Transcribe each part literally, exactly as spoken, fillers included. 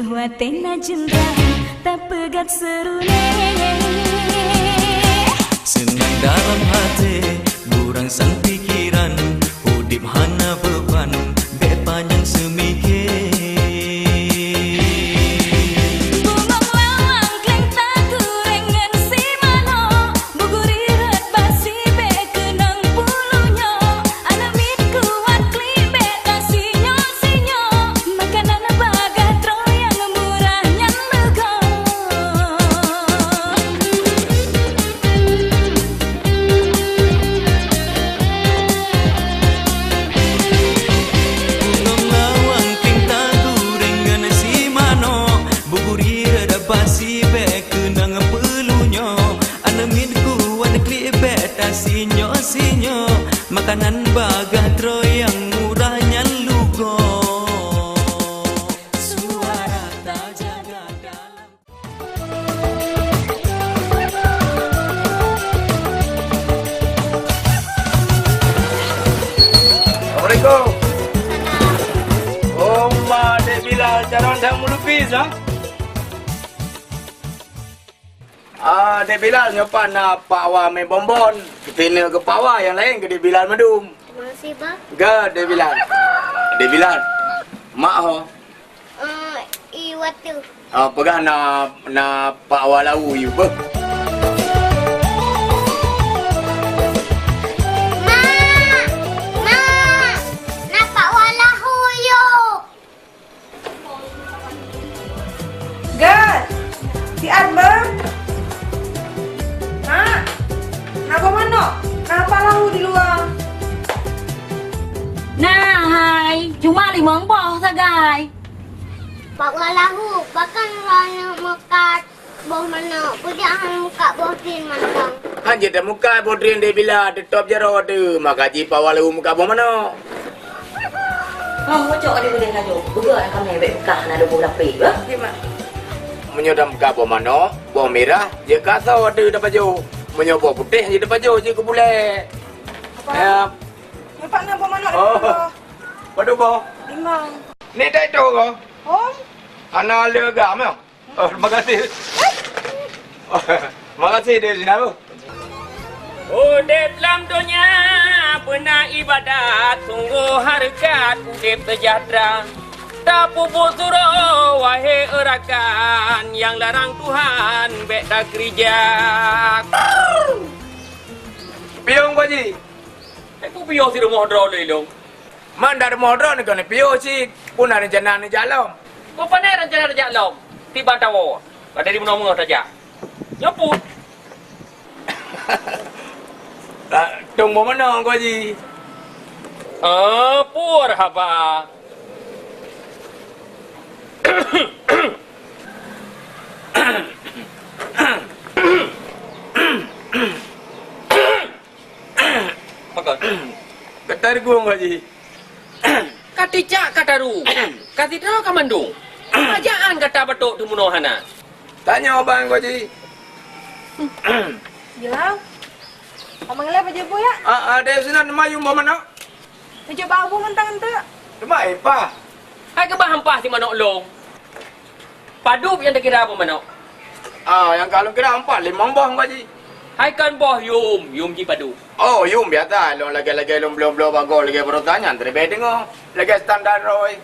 Watèe na jeundrang, tapeugöt seureuné. Seunang dalam até, burang sang pikeran, udép hana beuban, bèk panyang seumike. Bungong lawang kleng taguréng ngon si manok, buguri rot basi bèk keunong peuluh nyoe. Aneuk miet kuat klik bèk tasinyoe-sinyoe, makanan bagah troh nyang murah nyan leugo. Bungong lawang kleng taguréng ngon si manok, buguri rot basi bèk keunong peuluh nyoe. Aneuk miet kuat klik bèk tasinyoe-sinyoe, makanan bagah troh nyang murah nyan leugo. Suara tajaga dalam. Assalamualaikum. Oh, ma Dek Bilal, calon sang melukis, ha? Ah, Dek Bilal, nyoe pat na Pak Wa mé bonbon. Sinoe keu Pak Wa, nyang laén keu Dek Bilal mandum. Makasih, Bah. Gèt, Dek Bilal. Dek Bilal, mak ho? Eh, i watèe. Ah, peugah na, na Pak Wa lahu yue beuh. Mak! Mak! Na Pak Wa lahu yue! Gèt! Siat beuh! Mak! Na boh manok? Na Pak lahu di luwa? Na hai, cuma limong boh sagai. Pak Wa lahu, pakon droeneuh meukat boh manok, peue jak han meukat boh drien mantong? Han jeuet tameukat boh drien Dek Bilal, teutôb jaroe teuh, maka jih Pak Wa lahu meukat boh manok. Hah, mucok di beudeh laju. Beuga aneuk kamoe bèk beukah na lubôh lapéh, bah. Meunyoe tameukat boh manok, boh mirah, jeuet keu asoe teuh tapajoh. Meunyoe boh putéh jeuet tapajoh, jeuet keu bulèe. Apa? Ya. Nyoe pat na boh manok. Oh. Padum boh? Limong. Ni tai tu ko? Oh. Hana le agam, ya? Oh, terima kasih. Terima kasih, Dek Sinaru. Udép lam donya beuna ibadat, sunggoh hareukat udép seujahteura. Tapeubuet surôh, wahé rakan, nyang larang Tuhan bèk takeurija. Piôh, Pak Ji. Peue piôh si rumoh droe lé lôn? Man dak rumoh droe nyoe kon piôh cit, peue na reuncana neujak lom? Peue panai reuncana neujak lom? Tiban tawoe, ka dari meunoe-meunoe tajak. Nyoe peue? Ah, tông boh manok, Pak Ji. Ah, peue haba? Pakon? Ka tarueng, Pak Ji. Ka tijak ka taru. Ka sidroe ka mandum. Peue jaan gata batok teumeunoe hana? Tanyoe abang, Pak Ji. Bilang. Abang lé baju bu ya? Ah, ah, deh sinan mayum boh manok. Baju bau bu mentang tu. Cuma eh, pah. Hai keubah ampah si manok lôn. Padub nyang takira boh manok? Ah, nyang ka lôn kira empat, limong boh, Pak Ji. Hai kon boh yum, yum ji padub. Oh, yum biasa. Lôn lagèe-lagèe lôn bloe-bloe bagoe lagèe baroesa nyan, teuleubeh teungoh. Lagèe standar droe.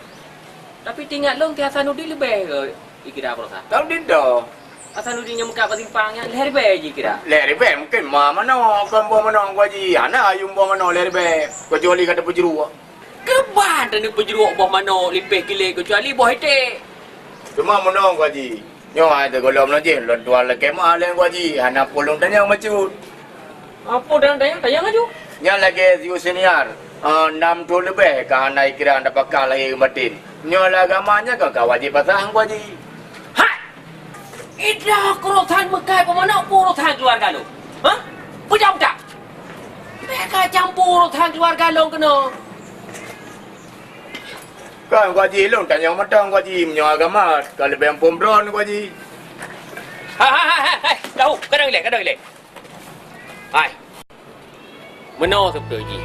Tapi teuingat lôn, keu Hasanuddin leubeh, eh, jikira baroesa. Hasanuddin toh? Hasanuddin nyang meukat bak simpang nyan, lhèe ribèe jikira. Lhèe ribèe mungken ma manok, kon boh manok, Pak Ji. Hana yum boh manok lhèe ribèe, keucuali ka tapeujruek. Keuban taneuk peujruek boh manok lipéh kilét keucuali boh iték. Teuma meunoe, Pak Ji. Nyoe hai teugohlom nyoe jih lôn tuan lakèe meu'ah lé, Pak Ji. Hana peue lôn tanyong bacut. Apa dan tanyong, tanyong laju. Nyan lagèe yue senior, eh, nam thôn leubeh ka hana ikira tapakah lahé batin. Nyoe lam agama nyan kon ka wajéb pasang, Pak Ji. Hai! Idroe keu urosan meukai peumanök peue urosan keuluwarga lôn? Hah? Peujaweueb that! Bèk ka campur urosan keuluwarga lôn keunoe. Kan, Pak Ji, lôn tanyong mantong, Pak Ji, meunyoe agama ka leubeh muphom droen, Pak Ji. Hai, hai, hai, hai, hai, tahu, kadang ilèe, kadang ilèe. Hai. Meunoe seubeutôi jih.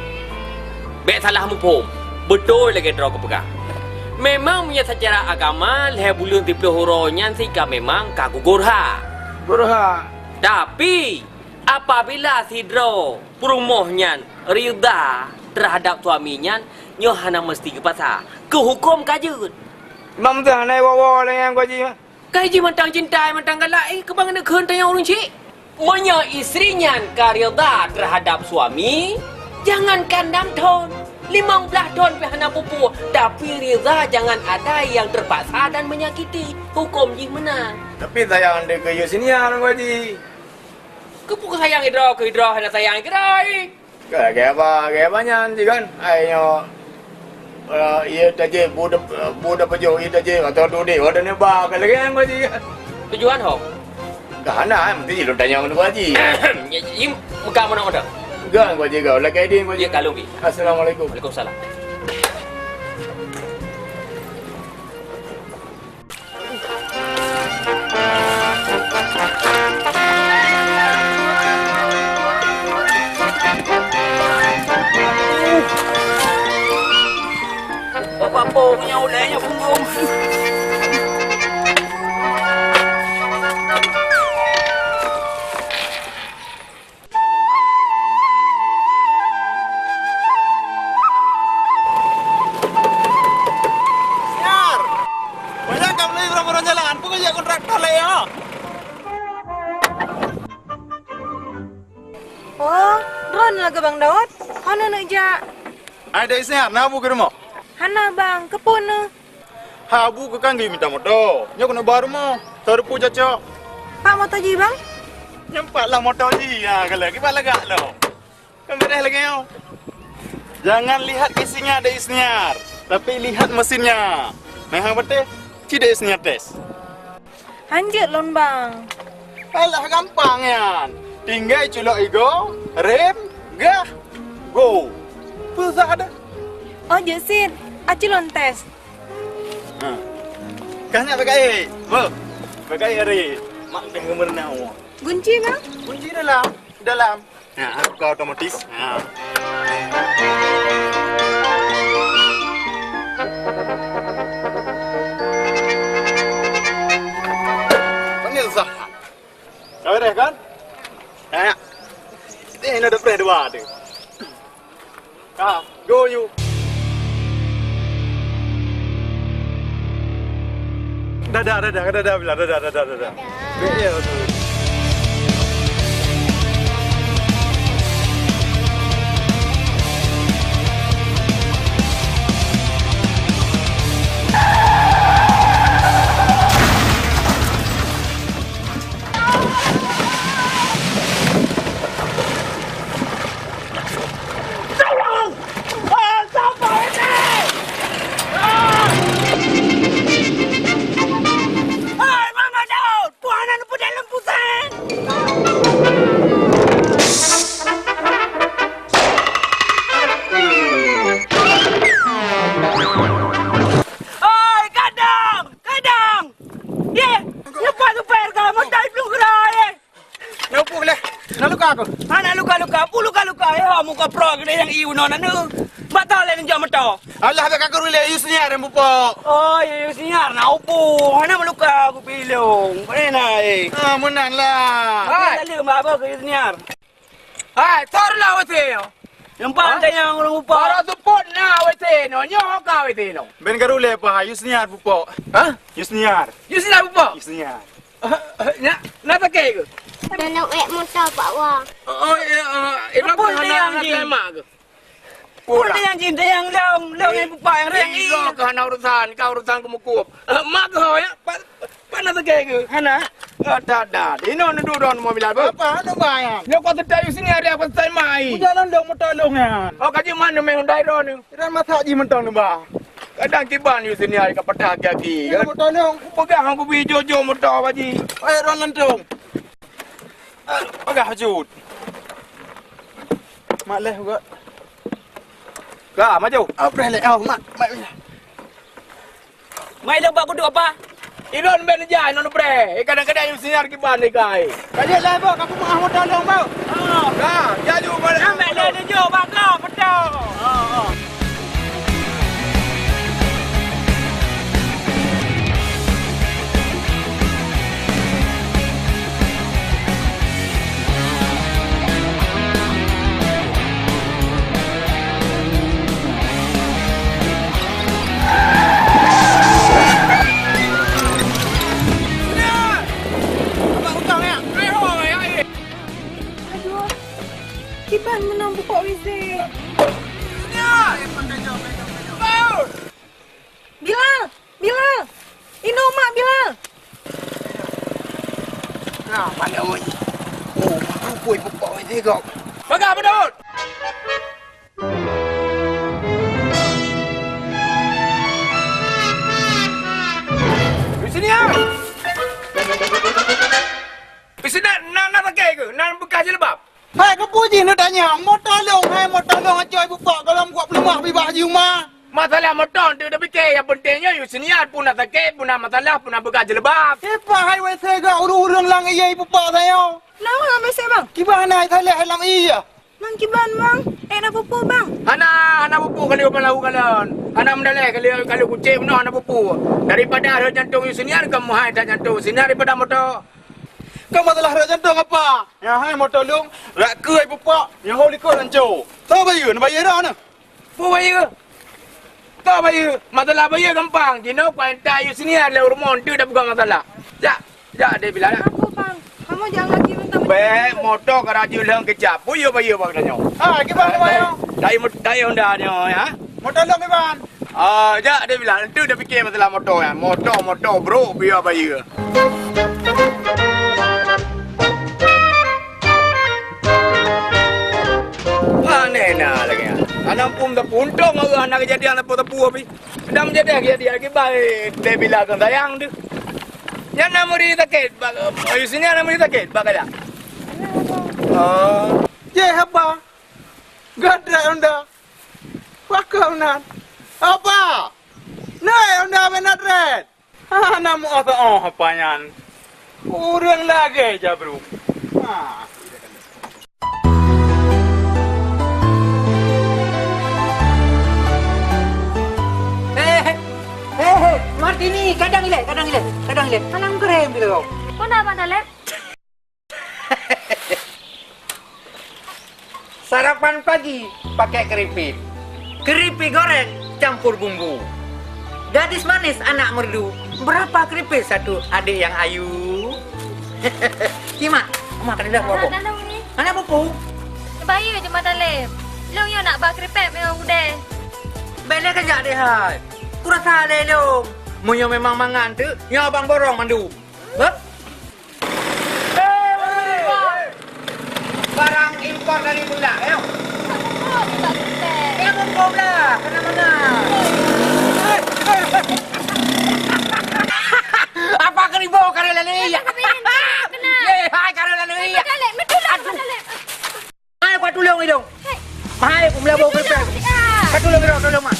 Bèk salah muphom. Beutôi lagèe droe kupeugah. Memang meunyoe seucara agama lhée buleuen siplôh uroe nyan sih ka memang ka gugurha. Gurha. Tapi, apabila sidroe peurumoh nyan ridha teuhadab suami nyan, nyoe hana meuseuti geupaksa. Keu huköm ka jeuet. Mam teuh hana woe-woe lé nyan, Gua Ji. Kai jih mantong cinta, mantong galak, eh, keubang neukheun tanyong ureueng chik. Meunyoe istri nyan ka ridha teuhadab suami, jangankan nam thon, limong blaih thon pih hana peue-peue, tapi ridha jangan ada yang terpaksa dan menyakiti. Huköm jih meunan. Tapi sayang deh keu Yusniar, Gua Ji. Keupeue sayang idroe keu idroe hana sayang keudroe? Ka lagèe haba, lagèe haba nyan jih kan. Ai nyoe, eh, ié tajé, bu da, bu da pajoh ié tajé, atau dudé, oh, dan ba ka lagèe nyan jih kan. Tujuan ho? Ka hana, mesti lôn tanyong Gua Ji. Ji, ji, muka mana ada? Gan Gua Ji, kau lagèe ding Gua Ji. Ya, kalau pergi. Assalamualaikum. Waalaikumsalam. Bapak po punya ulai nya punggong. Siar! Banyak ka meuleueh barang-barang jalan, peue keu jak kontraktor lé nyoe? Oh, droeneuh lagèe Bang Daud, hana neuk jak. Hai, Dek Siar, na bu keu rumoh? Hana, Bang, keupeue neuh? Hai, bu keu kan geuyue mita moto. Nyoe keuneuk ba rumoh. Tarupu cocok. Pak moto jih, Bang? Nyang pat lah moto jih. Ha, kalau kiban lagak lom. Kan beureh lagèe nyoe. Jangan lihat isinya, Dek Isniar, tapi lihat mesinnya. Nah, hang patéh, ci Dek Isniar tes. Hanjeuet lôn, Bang. Alah, gampang nyan. Tinggai culok igoe, rem, gas, go. Peue susah dah. Oh, jeuet cit. Aci lôn tes. Ha. Kah nyak bagaih. Beuh. Bagaih hari. Mak dah geumeureunah. Gunci, Bang? Gunci dalam. Dalam. Ha, buka otomatis. Ha. Panggil sah. Dah beres kan? Ha. Eh, ni ada preh dua tu. Ha, go you. Dadah, dadah, dadah, dadah, dadah, dadah, dadah. Dadah. Ya, betul. Hai, Mama Daud! Tuhan aneuk peudeh lôn puseng! Hai, kadang! Kadang! Yeh! Lepas tu payah kau, mata hidung gerai, eh! Na peue leh? Na luka kah? Hana luka-luka, peue luka-luka? Eh, ha, muka pro geude nyang ié unoe na neu. Bak tau lé neujak meuto. Alah, bèk kaku rulé, Yusniar nyang pupok. Oh, ya, Yusniar, na upu. Hana meuluka, kupi lông. Pane na, eh? Ah, meunan lah. Hai. Lalu, mak apa ke Yusniar? Hai, tor lah, weh, sini. Nampak tayang ureueng upa. Baru seupôt na W C nyoe, nyoe ka W C nyoe. Ben garu lé paha, Yusniar pupok. Hah? Yusniar. Yusniar pupok? Yusniar. Nyak, na sakét ke? Dalam ek motor Pak Wa. Oh, ya, eh, Ibrahim. Apa hana, tayang hana jin? Tayang mak ke? Apa tayang jin, tayang long, long nyang pupok nyang reng. Ih, lo ke hana urusan, ka urusan keumukub. Eh, mak ke ho ya? Pa-, Pana teuke keu? Hana. Ah, dah, dah. Inoe neuduek droeneuh mobil abah. Apa? Anu bayang. Nyoe kau setai sini hari apa setai mai? Udah londong motor long ya. Oh, kaji mana main Hyundai droeneuh? Dah masak ji mentong ni bah. Kadang kiban you sini hari ka patah kaki. Ini motor long. Pegang aku bi jojo motor baji. Eh, droeneuh lentong. Ah, pegang hajut. Mak leh juga. Ka, maju. Oh, preh leh. Oh, mak, mak. Mai lôn bak kudu apa? Ilôn ben jai ngon preh. Eh, kadang-kadang you sinyal kiban ni kai. Ka jeuet lé, Bok. Ka peumaah moto lôn, Bok. Ha. Ka, jaju balik. Ambek lé tujoh bak kau, beutôi. Ha, ha. Ban meunan pupuk W C. Bilal! Bilal! Inong mak Bilal! Nah, mana oi? Oh, mak pupuk pupuk W C kau. Pegang bedot! Di sini, ah! Di sini, na, na sakét ke? Na bekas jilbab? Hai, keupeue jih neutanyong? Moto lôn, hai, moto lôn acoe bubak gohlom kuak peuleumah bibak jih uma. Masalah moto teu tapike, nyang peunteng nyoe Yusniat pun na sakét, pun na masalah, pun na bekas jilbab. Sipah hai wai sega ureueng-ureueng lam ié bubak sayoe. Nama nama saya, Bang? Kiban hai Saleh lam ié. Bang kiban, Bang? Eh, na pupu, Bang? Hana, hana pupu kali ubak lahu kalon. Hana meudaleh kali, kali kucing meunoe hana pupu. Daripada rhot jantong Yusniat, kamoe hai that jantong Yusniat daripada moto. Ka masalah rhot jantong apa? Nyang hai moto lôn, rak keu ai pupak, nyang ho likot ranco. Soe bayeue? Neubayeue droe na? Peue bayeue? Soe bayeue? Masalah bayeue gampang. Jinoe kuantai Yusniat lé u rumoh, teu tapeugah masalah. Jak, jak deh Bilal, jak. Aku, Bang. Kamu jangan lagi minta. Bèk, moto ka rajin lheueh keucap. Peue yue bayeue bak tanyoe? Ah, kiban bayeue? Dai, dai Honda nyoe, ya? Moto lôn kiban? Ah, jak deh Bilal, enteuk dah pikir masalah moto nyan. Moto, moto, bro, biar bayeue. Pane na lagèe nyan. Aneuk pum teupeu untông Allah hana kejadian teupeu-teupeu pih. Dah menjadi kejadian lagi baik deh Bilal keu sayang tu. Nyan na muri sakét, bak, eh, sini na muri sakét, bak kaya. Oh. Ye, apa? Gadra Honda. Pakon nan? Apa? Nai Honda Benatret. Hana meuoh-oh apa nyan. Ureueng lagèe jabru. Ha. Hei, hei, hei, hei, Martini, kadang ilèe, kadang ilèe, kadang ilèe. Hana meukrém gitu. Peue na, Bang Daleb? Sarapan pagi pakai keripik. Keripik goreng campur bumbu. Gadis manis anak merdu, berapa keripik satu adik yang ayu? Simak, Mak kena dah buat apa? Hana pupu. Bayeue je mata lem. Long yo nak ba keripik memang udeh. Bèk lé kajak deh hai. Kurasa lé long. Meunyoe memang mangan tu, nyoe abang borong mandum. Hah? Barang impor dari Bunda, ayo. Ya, bungkong lah, kena mana? Apa keribu kali lalu iya? Kena. Eh, hai kali lalu iya. Aduh. Hai, kuat tulông idong. Hai. Hai, aku melabu kertas. Tulông, tulông, tulông, Mak.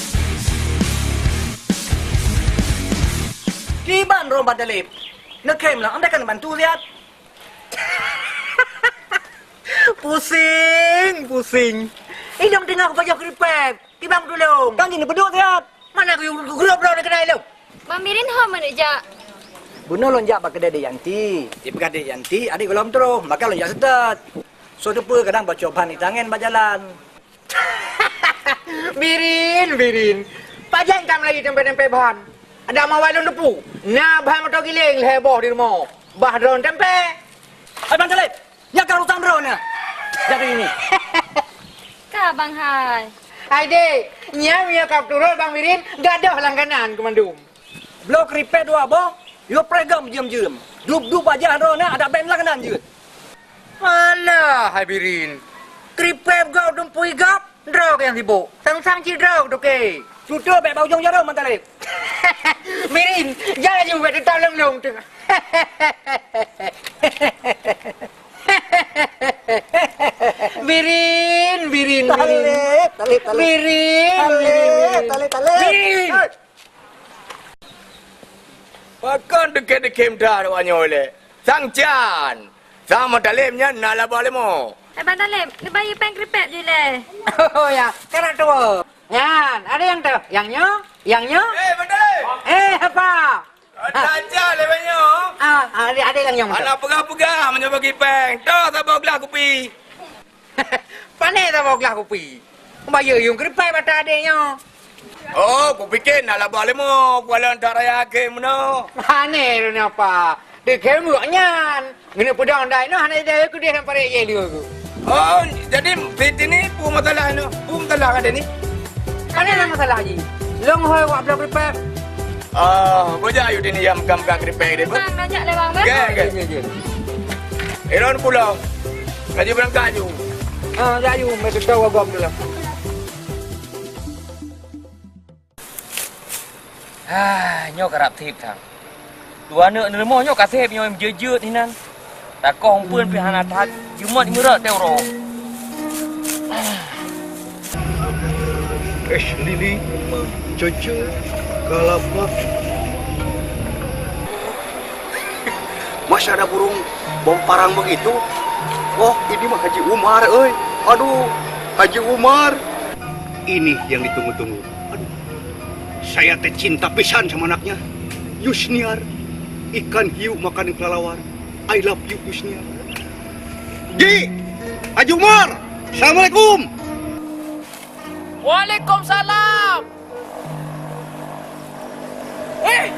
Kiban Roman Dalib. Neukhem lah, anda kan bantu siat. Pusing, pusing. Idong tengah pajoh keripik. Tiba aku tulông. Kan jini beduk siat. Mana aku grup lo nak kenal lo? Bang Mirin ho mana jak? Bunoe lôn jak bak keudè Dek Yanti. Di peugah Dek Yanti, adik golom troh, maka lôn jak seutôt. Soe teupeu kadang baco ban di tangen bak jalan. Birin, Birin. Pajan ka meulayi tempe-tempe ban. Ada mawai lôn teupeu. Na ban moto giléng lhèe boh di rumoh. Bah droen tempe. Hai Bang Taleb, nyak ka urusan droeneuh. Jadi ini. Ka Bang hai. Hai dek, nyan meunyoe ka turot Bang Birin, gadoh langganan keumandum. Bloe kripet dua boh, yue preh gam jeuem-jeuem. Dup-dup bajah droeneuh adak bèk langganan jeuet. Alah, hai Birin. Kripet gop dumpui gop, droe nyang sibok. Sang-sang cit droe tuke. Sutoe bèk bak ujong jaroe Bang Taleb. Birin, jan laju bèk teutap lông-lông tu. Birin, Birin, Birin. Taleb, Taleb, Taleb. Birin, Taleb, Birin. Taleb, Taleb. Birin. Hei. Pakon deuke-deuke meuda awak nyoe lé? Sang Chan. Sang Bang Taleb nyan na laba leumo. Eh, Bang Taleb, neubayeue péng kripet ju lé. Oh ya, kana tuwo. Nyan, ada yang tu, yang nyo, yang nyo. Eh, Bang Taleb. Eh, apa? Ada aja lé banyak. Ah, ah, ada, ada yang nyo. Anak peugah-peugah meunyoe bagi péng. Toh saboh glah kupi. Pane saboh glah kupi. Bayeue yuem keuripai bak ata adé nyoe. Oh, kupike na laba leumo, kuala anta raya akhé meunoe. Pane lôn apa? Dikhem gok nyan. Geuneuk peudong dai noh hana idai keudeh lam parek ié lheueh geuh. Oh, jadi Siti ni peue masalah nyoe? Peue masalah ngon Deni? Pane na masalah, Haji? Lôn hôi wak bloe kripek. Oh, bujak ayue Deni nyang meugah-meugah kripek deh, Bu. Nah, banyak lewat, Bang. Oke, oke. Iya, iya, iya. Iron pulang. Laju berangkat, Ju. Ah, ya, Ju. Mari kita wagam dulu. Ah, nyoe karab seb sang. Dua aneuk neurumoh nyoe ka seb nyoe meujeuet-jeuet hinan. Takoh umpeuen pih hana that, jimat meurot teuh uroe. Es lili, ceuceu, kalapa. Masih ada burung bong parang begitu? Oh, ini mah Haji Umar, euy. Aduh, Haji Umar. Ini yang ditunggu-tunggu. Aduh, saya teh cinta pisan sama anaknya. Yusniar, ikan hiu makan kelelawar. I love you, Yusniar. Ji, Haji Umar, assalamualaikum. Waalaikumsalam. Eh,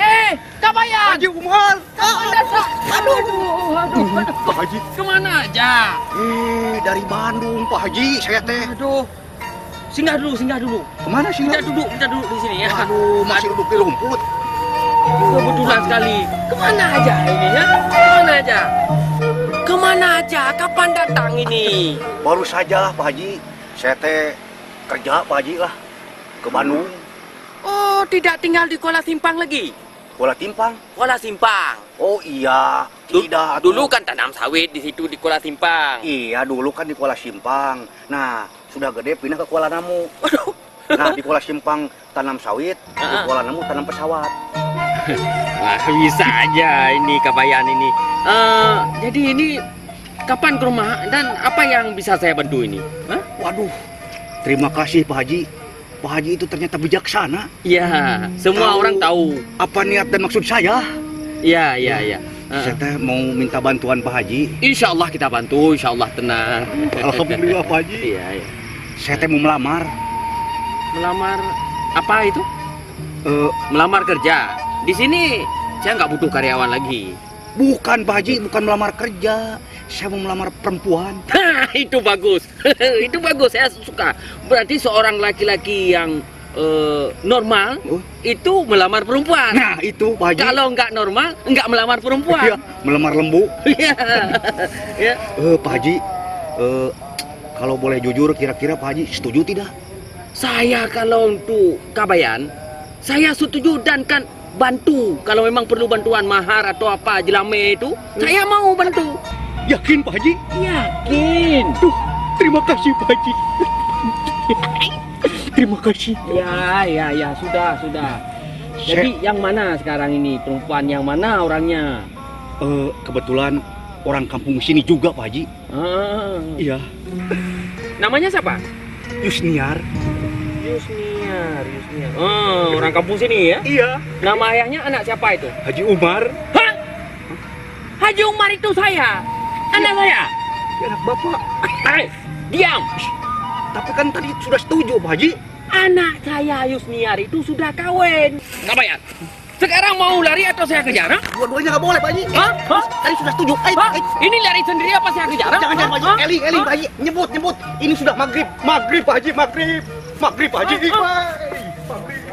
eh, Kabayan. Haji Umar. Kabayan. Aduh, aduh, aduh. Pak Haji. Kemana aja? Eh, dari Bandung, Pak Haji, saya teh. Aduh. Singgah dulu, singgah dulu. Kemana singgah? Kita duduk, kita duduk di sini ya. Aduh, masih duduk di rumput. Kebetulan sekali. Kemana aja ini ya? Kemana aja? Kemana aja? Kapan datang ini? Baru saja, Pak Haji. Saya teh kerja, Pak Haji lah. Ke Bandung. Oh, tidak tinggal di Kuala Simpang lagi? Kuala Timpang. Kuala Simpang. Oh iya, Du-, tidak, dulu atuh. Kan tanam sawit di situ di Kuala Simpang. Iya, dulu kan di Kuala Simpang. Nah, sudah gede pindah ke Kuala Namu. Waduh. Nah, di Kuala Simpang tanam sawit, di Heeh. Kuala Namu tanam pesawat. Wah, bisa aja ini Kabayan ini. Eh, jadi ini kapan ke rumah dan apa yang bisa saya bantu ini? Hah? Waduh, terima kasih Pak Haji. Pak Haji itu ternyata bijaksana. Iya, semua Tahu orang tahu. Apa niat dan maksud saya. Iya, iya, iya. Heeh. Saya teh mau minta bantuan Pak Haji. Insya Allah kita bantu, insya Allah tenang. Alhamdulillah, Pak Haji. Iya, iya. Saya teh mau melamar. Melamar apa itu? Eh, Melamar kerja. Di sini saya nggak butuh karyawan lagi. Bukan, Pak Haji, bukan melamar kerja. Saya mau melamar perempuan. Hah, itu bagus. Itu bagus, saya suka. Berarti seorang laki-laki yang, eh, normal Oh. itu melamar perempuan. Nah, itu, Pak Haji. Kalau nggak normal, nggak melamar perempuan. Iya, melamar lembu. Iya. Ya. Eh, Pak Haji, eh, kalau boleh jujur, kira-kira Pak Haji setuju tidak? Saya kalau untuk Kabayan, saya setuju dan kan bantu. Kalau memang perlu bantuan mahar atau apa jelame itu, saya mau bantu. Yakin, Pak Haji? Yakin. Duh, terima kasih, Pak Haji. Terima kasih. Ya, ya, ya, sudah, sudah. Jadi, Saya yang mana sekarang ini? Perempuan yang mana orangnya? Eh, kebetulan orang kampung sini juga, Pak Haji. Ah. Iya. Namanya siapa? Yusniar. Yusniar, Yusniar. Oh, orang kampung sini ya? Iya. Nama ayahnya anak siapa itu? Haji Umar. Hah? Haji Umar itu saya. Anak saya? Ya, anak Bapak. Eh, diam. Tapi kan tadi sudah setuju, Pak Haji. Anak saya Yusniar itu sudah kawin. Nggak bayar. Sekarang mau lari atau saya kejar, ha? Dua-duanya nggak boleh, Pak Haji. Hah? Hah? Tadi sudah setuju. Ayo, Hah? ayo. Ini lari sendiri apa saya kejar, ha? Jangan, jangan, Pak Haji. Hah? Eli, Eli, Hah? Pak Haji. Nyebut, nyebut. Ini sudah maghrib. Maghrib, Pak Haji, maghrib. Maghrib, Pak Haji. Hah? Hah? Woi, maghrib.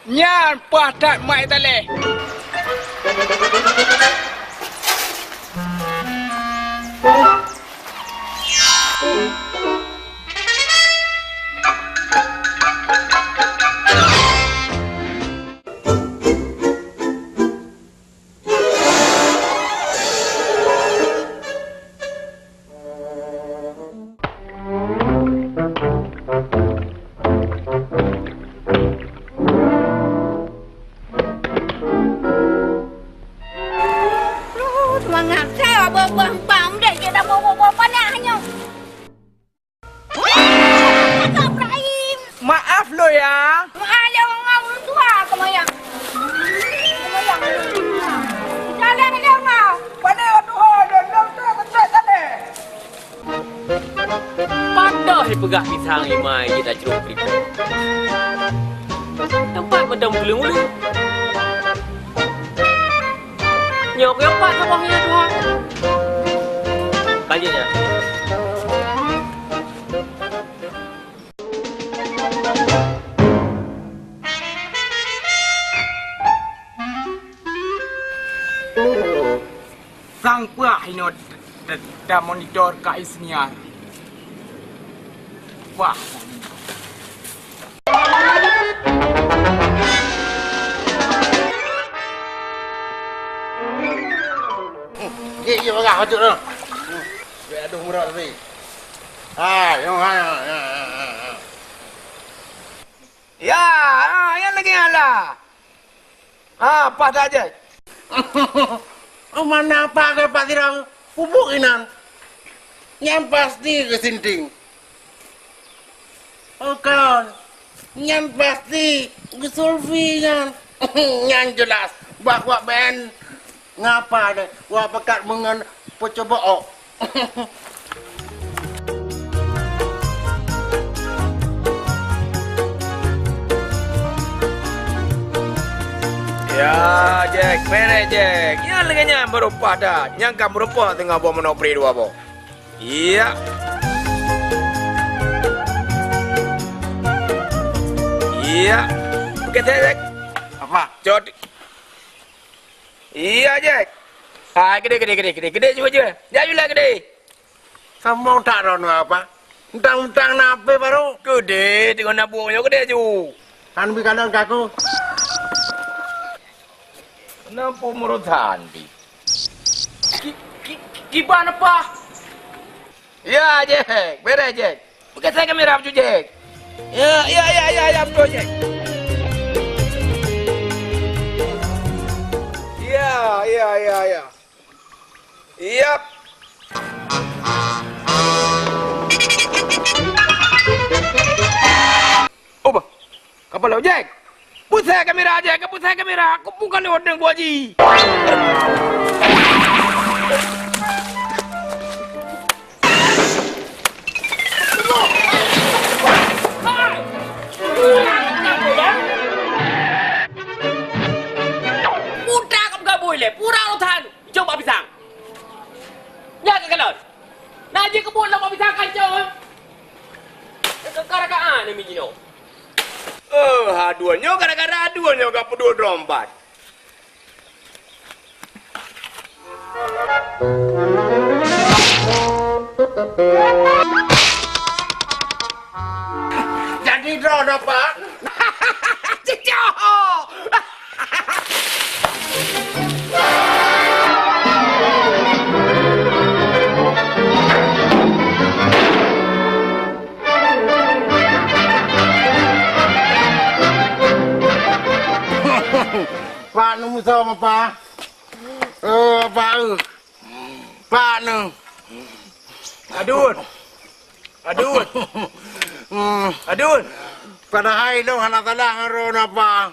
Nyan paih that mak talèh. Aduh, seumangat. Saya babah-babah, bang. Udah, dia dah bawa-bawa panas hanya. Kakak Ibrahim. Maaf lo ya. Maaf ya, orang tua kemaya. Kemaya. Peugah pisang imai jeuet acrok kripo. Teumpat mantong tuleueng ulèe. Nyoe keu pat saboh nyan tuha. Lanjut nyan. Sang peue inoe ta-, ta-, tamonitor keu Isniar? Wah. Ni, ni bagah patut tu. Biar aduh murah tapi. Ha, yang ha, ha, ha, ha. Ya, ha, yang lagi ala. Ah, paih that jih. Mana apa ke Pak Sirang? Pupuk inan. Nyan pasti geusinting. Oh, kon. Nyan pasti geusulfi nyan. Nyan jelas. Bah wak ben ngapa deh? Wak pakat meungon peucoba ok. Ya, Jack, beres, Jack. Nyan lagèe nyan meurumpok that. Nyan ka meurumpok teungoh boh manok pri dua boh. Iya. Iya. Oke, Jack. Apa? Cot. Iya, Jack. Hai, keudéh, keudéh, keudéh, keudéh, keudéh, cuba, cuba. Jak ju lé keudéh. Sambông that droeneuh apa? Mentang-mentang na H P baru. Keudéh, teungoh na buet nyoe keudéh ju. Kan bri kalon keu aku. Kenapa meureutan pih? Ki, ki, ki, kiban apa? Ya, Jack. Beres, Jack. Pakai saya kamera, Abdul Jack. Ya, ya, ya, ya, ya, Abdul Jack. Ya, ya, ya, ya. Yap. Oh, bah. Kapal laut, Jack. Pusai kamera, Jack. Pusai kamera. Aku bukan lewat dengan Bu Haji. Putra ka peugabui lé, pura rotan, jok bak pisang. Nyan ka kalon. Na jih keubuet lom bak pisang kancong. Ka gara-gara nyan mi jinoe. Oh, Adun nyoe gara-gara Adun nyoe ka peuduek droe empat. Jadi droe dapat. Cicok. Pak Numusa, Bapak. Eh, Pak, eh. Pak, eh. Adun. Adun. Hmm. Adun. Padahai lôn hana salah ngon droeneuh, Pak.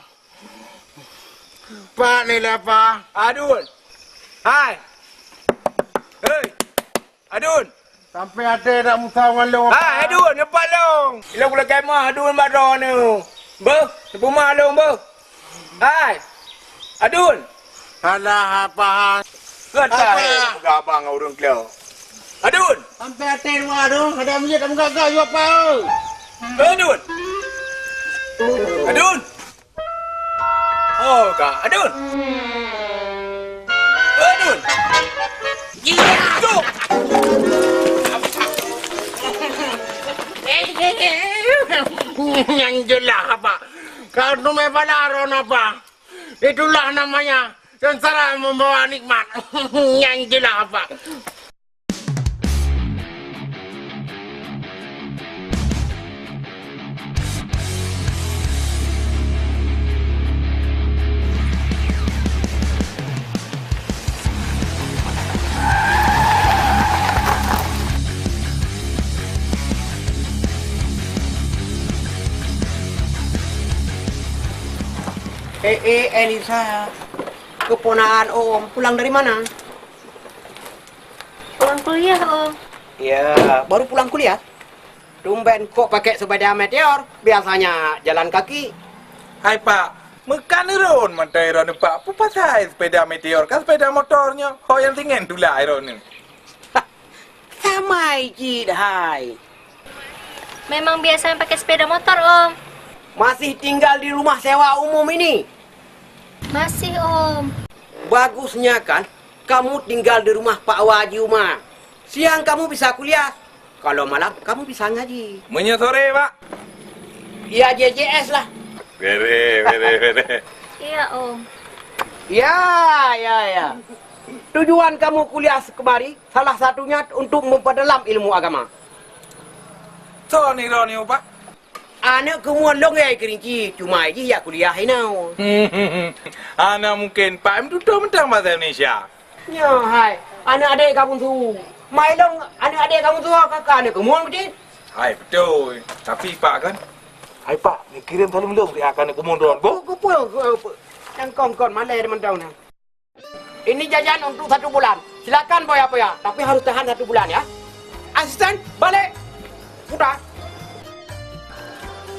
Pak ni lah, Pak. Adun. Hai. Hei. Adun. Sampai até dak musah ngon lôn, Pak. Hai, Adun, nyoe pat lôn. Ilôn kulakèe meuh, Adun, bak droeneuh. Beuh, neupeumeuh lôn, beuh. Hai. Adun. Alah, apa? Kata apa? Peugah abang ngon ureueng klo. Adun. Sampai até dua, Adun. Ada minyak tak meugaga juga, Pak. Adun. Adun. Oh, ka. Adun. Adun. Jok. Nyang jeulaih apa? Kau tu meh bala ron apa? Itulah namanya sengsara membawa nikmat. Nyang jeulaih apa? Eh, eh, Elisa, keponakan Om pulang dari mana? Pulang kuliah, Om. Ya, baru pulang kuliah? Tumben kok pakai sepeda Meteor, biasanya jalan kaki. Hai Pak, meukan euron mantong droeneuh Pak, peue pasai sepeda Meteor, kan sepeda motor nyoe, ho nyang teuingat tulak droeneuh. Sama cit hai. Memang biasa pakai sepeda motor, Om. Masih tinggal di rumah sewa umum ini? Masih, Om. Bagusnya kan, kamu tinggal di rumah Pak Waji Uma. Siang kamu bisa kuliah, kalau malam kamu bisa ngaji. Meunyoe sore, Pak? Ya, J J S lah. Bere, bere, bere. Iya, Om. Ya, ya, ya. Tujuan kamu kuliah kemari salah satunya untuk memperdalam ilmu agama. Soe nirok nyoe, Pak? Aneuk keumuen lôn hai Keurinci, cuma jih jak kuliah inoe. Hana mungken, Pak, em tutoe mantong bahasa Indonesia. Nyoe hai, aneuk adék kamu su. Mai lôn aneuk adék kamu su, kakak aneuk keumuen beutôi. Hai, beutôi. Tapi, Pak, kan? Hai, Pak, neukirém saleuem lôn siat keu aneuk keumuen droen, boh. Keupeue, keupeue? Nyang kon-kon malèe mantong nyan. Ini jajan untuk satu bulan. Silakan boya-boya, tapi harus tahan satu bulan ya. Asisten, balik. Putar.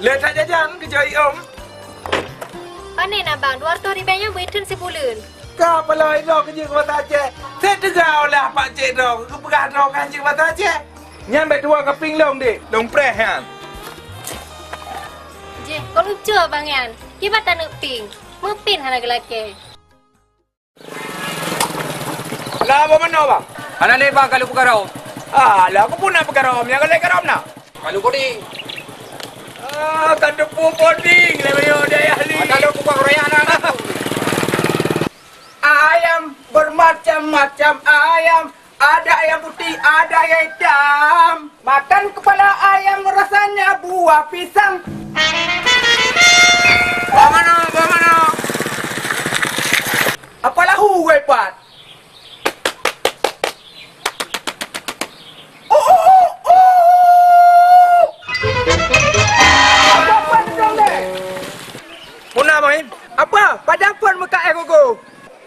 Lé that jajan keu jai, Om. Pane na bang, dua ratus ribèe nyan beuitheun sibuleuen. Ka paloe droe keu jeuet keu bahasa Aceh. Saya teuga olah pak cek droe, keu peugah droe kan jeuet keu bahasa Aceh. Nyan bèk tuwoe keu pieng lôn deh, lôn preh nyan. Jeh, kok lucu abang nyan. Kiban taneuk pieng. Meupin hana geulakèe. Lah, apa manoe, Bang? Hana lé, Bang, ka lôn peugah rhom. Alah, keupeue na peugah rhom? Nyang ka lheueh ka rhom na? Ka lôn coding. Ah, ka teupeu coding lé meunyoe di ayah lé. Ka lôn peugah royak na. Ayam bermacam-macam ayam. Ada ayam putih, ada ayam hitam. Makan kepala ayam rasanya buah pisang. Bagaimana? Bagaimana? Apa lahu, weh, Pat? Oh, oh, oh, oh. Apa, Pat, sedang deh? Muna, Bang Im. Apa? Padahai phon meuka eh gogo.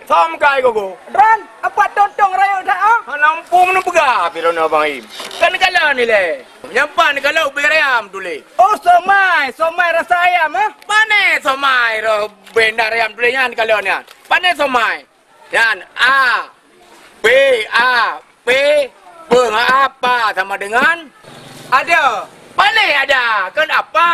Som kai gogo. Ran, apa tontong rayeuk that, ah? Hana muphom neupeugah pih droeneuh Abang Im. Kan neukalon ilèe. Nyang pat neukalon ubé ayam tuléh. Oh, somai, somai rasa ayam, eh? Pane somai roh benda ayam tuléh nyan neukalon nyan. Pane somai. Nyan, A, B, A, P, beung apa sama dengan? Ada. Pane ada, kan apa?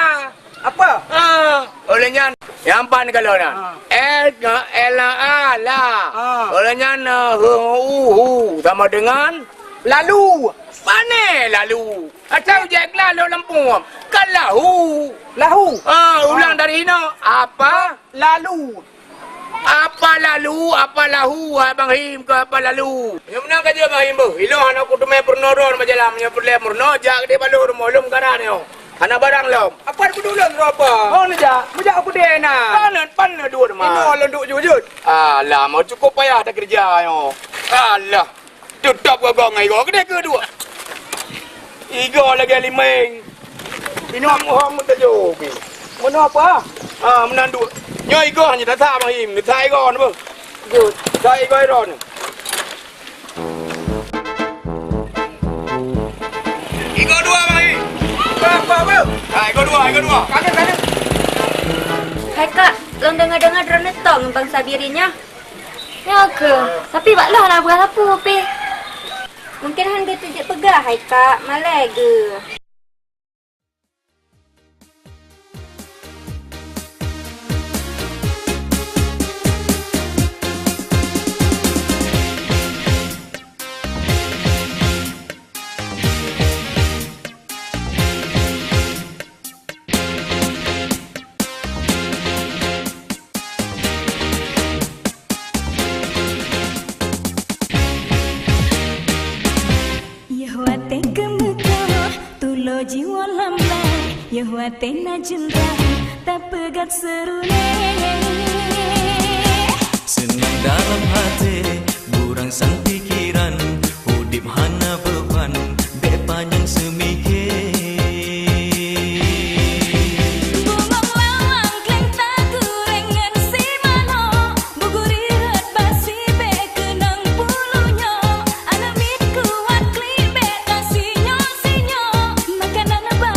Apa? Ah, oleh nyan, nyang pan kalau na. Ah. L, L, A, la. Ah. Oleh nyan, eh, hu, hu, hu, sama dengan? Lalu. Pane lalu. Atau jek lah lo lempung. Kan lahu. Lahu. Ah, ulang dari ina. Apa? Lalu. Apa lalu, apa lahu, Abang Him ke apa lalu? Nyang meunan ka jeuet Abang Him beuh. Ilôn hana kuteumé peurunoe droe majalah, meunyoe peureulèe meurunoe, jak keudéh bak lôn rumoh lôn meukaran nyoe. Hana barang lom. Apa peuduek lôn droe apa? Oh, neujak, neujak u keudè na. Pan, pan na duek teuma. Inoe lôn duek jujut. Alah, mau cukup payah takeureuja nyoe. Alah. Teutap gagong ngon Igo keudeh keu duek. Igo lagèe limeng. Inong muhom meuteujô pi. Meunoe apa? Ah, meunan duek. Nyoe Igo hana tasa Bang Im, tasa Igo na beuh. Jeuet. Tasa Igo Iron. Igo dua Bang Im. Apa, apa, apa? Ah, Igo dua, Igo dua. Kaget, kaget. Hai Kak, lôn deungoe-deungoe droeneuh tong bangsa Bireuen nyan. Nyoe keuh, tapi bak lôn hana peugah sapeue pih. Mungken han geuh teujeuet peugah hai kak, malèe geuh. Yoh watèe keumeukamoe, tulo jiwoe lam laèe. Yoh watèe na jeundrah, tapeugöt seurulèe. Seunang dalam haté, Urang sang pikiran, udép hana beuban, bèk panyang seumike. Bungong lawang kleng tagurèng ngon si manok, buguri rot basi bèk keunong puluh nyoe, aneuk miet kuat klik bèk tasinyok-sinyok, makanan ba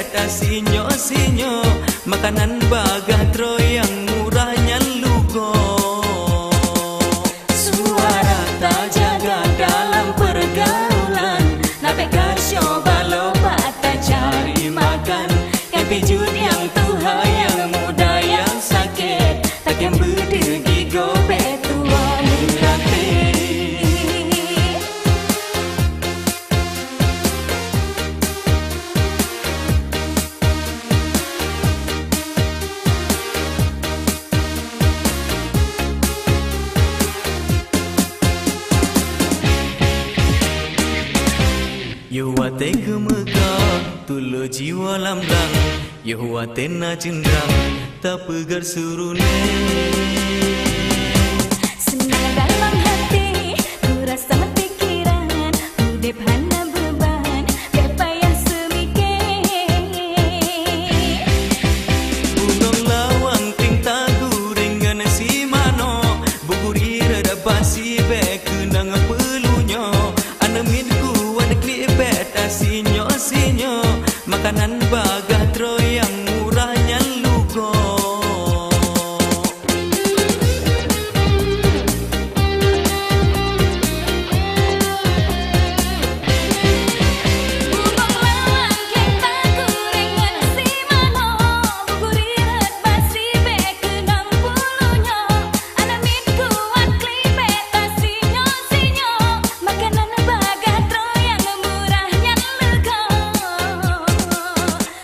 Tasinyoe-sinyoe, makanan bagah droe nyang murah nyan lugoe. Suara tajaga dalam pergaulan, na bék gasyoe baloe bak tacari makan. Nyang pijuet nyang tuha, nyang muda nyang sakét, takém beudeuh gigoe bék tuwoe meuratéb. Yoh watée keumeukah, tulo jiwoe lam blang. Yoh watée na jeundrang, tapeugét surunéh. Seunang dalam hati, ku rasa pikiran, udeb hana beuban, bék payah seumike. Gunong Lawang ting taguréng ngon si manok, buguri rada basi bék keunong peulunyoe. Aneuk miet kuat klik bék tasinyoe-sinyoe, makanan bagah droe nyang murah nyan lugoe.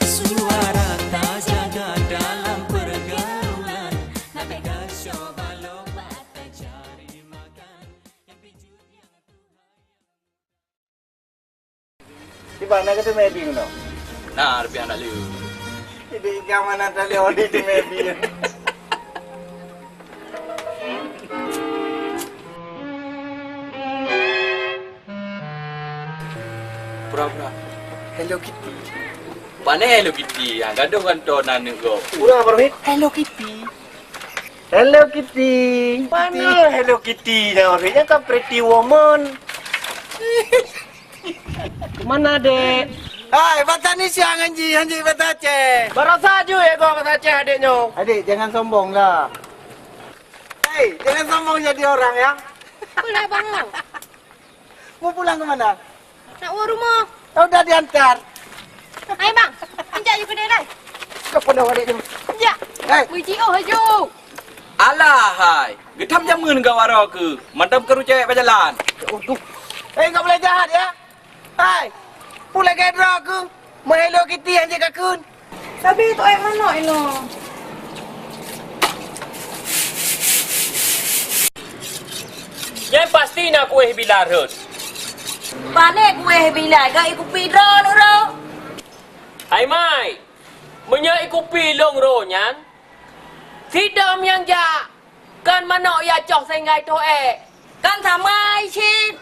Suara tajaga dalam pergaulan, na bék gasyoe baloe bak tacari makan. Di mana kata Medi kena? Nah, rupiah nak lu. Jadi ikan mana tali odi di Medi? Pura-pura. Hello Kitty. Pane Hello Kitty? Ha, gadoh kan to na neuk go. Pura baru hit. Hello Kitty. Hello Kitty. Mana Hello Kitty dah? Orangnya kan Pretty Woman. Mana, Dek? Hai, bak Tanisha ngon Ji, ngon Ji bahasa Aceh. Barosa ju ya gua bahasa Aceh adek nyoe. Adik, jangan sombong lah. Hei, jangan sombong jadi orang ya. Apalah, Bang? Mau pulang ke mana? Nak ke rumah. Oh, udah diantar. Hai, Bang. Anjak yuk kedai lai. Kau pernah balik tu? Ya. Hei. Mui jiôh laju. Alah, hai. Geutam jameun gawara ke? Mantap keru cewek berjalan. Aduh. Hei, kau boleh jahat ya? Hai. Pulai ke droe ke? Meuhelo Kitty hana jikakheun. Sabe tu air manok inoe. Nyan pasti na kueh bila rhot. Pane kueh bila, gak ikupi droe nuro. Hai mai, meunyoe ikupi lôn ro nyan, sidom nyang jak. Kan manok ya coh sehingga itoh eh. Kan sama cit.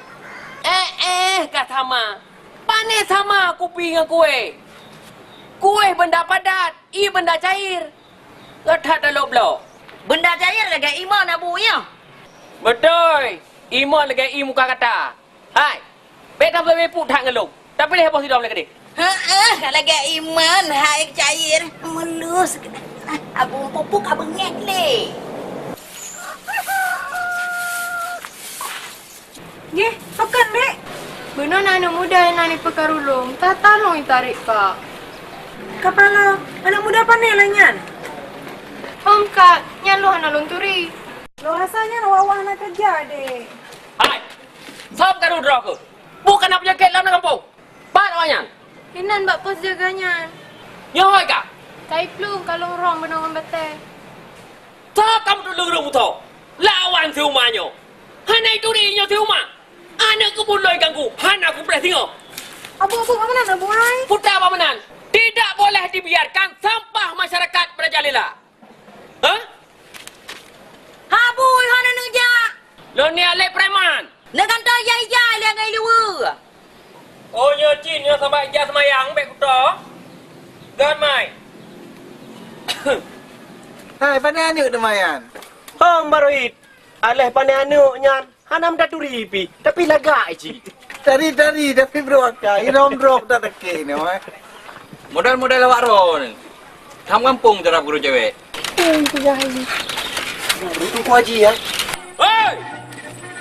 Eh, eh, ka sama. Pane sama kupi ngon kueh. Kueh benda padat, ie benda cair. Gata talok bloe. Benda cair lagèe imon abu nyoe. Beutôi, imon lagèe ie muka gata. Hai, bèk tabeupuk that ngon lôn. Tapiléh boh sidroe lé keudeh. Heeh, ka lagèe iman hai cair. Mulus. Abang pupuk abang ngét lé. Nggih, pakon, Dek? Beuna na aneuk muda nyang na di peukaru lôn, tatalong jitarék, Kak. Kapala, aneuk muda pane lagèe nyan? Hom, Kak, nyan lôn hana lôn turi. Lôn rasa nyan awak-awak hana keureuja, Dek. Hai! Soe peukaru droe keuh? Peue kana peunyakét lam gampông? Pat awak nyan? Inan bak pos jaga nyan. Nyoe hôi ka? Kai plueng kalon rong beunong ngon batèe. Soe ka meutulông rhueng beusoe? Lawan si Uma nyoe. Hana ituri nyoe si Uma. Aneuk keubeue lôn ganggu, hana kupreh singoh. Abu, abu, bak meunan, abu ai? Puta bak meunan. Tidak boleh dibiarkan sampah masyarakat merajalela. Hah? Abu, hana neujak. Lôn ni alek preman. Neugantoe ija-ija lé ngon ileue. Oh, nyoe cit, nyoe sabab ija seumayang, bèk kuto. Gét mai. Hai, pane aneuk teuma nyan? Hom, Baroit. Aléh pane aneuk nyan, hana meutaturi pih, tapi lagak cit. Tari-tari, tapi bro aka, irong droe tak teke nyoe, eh. Model-model awak droeneuh. Tham gampông cara peukeureuja cewek. Teungku Haji, ya. Hei!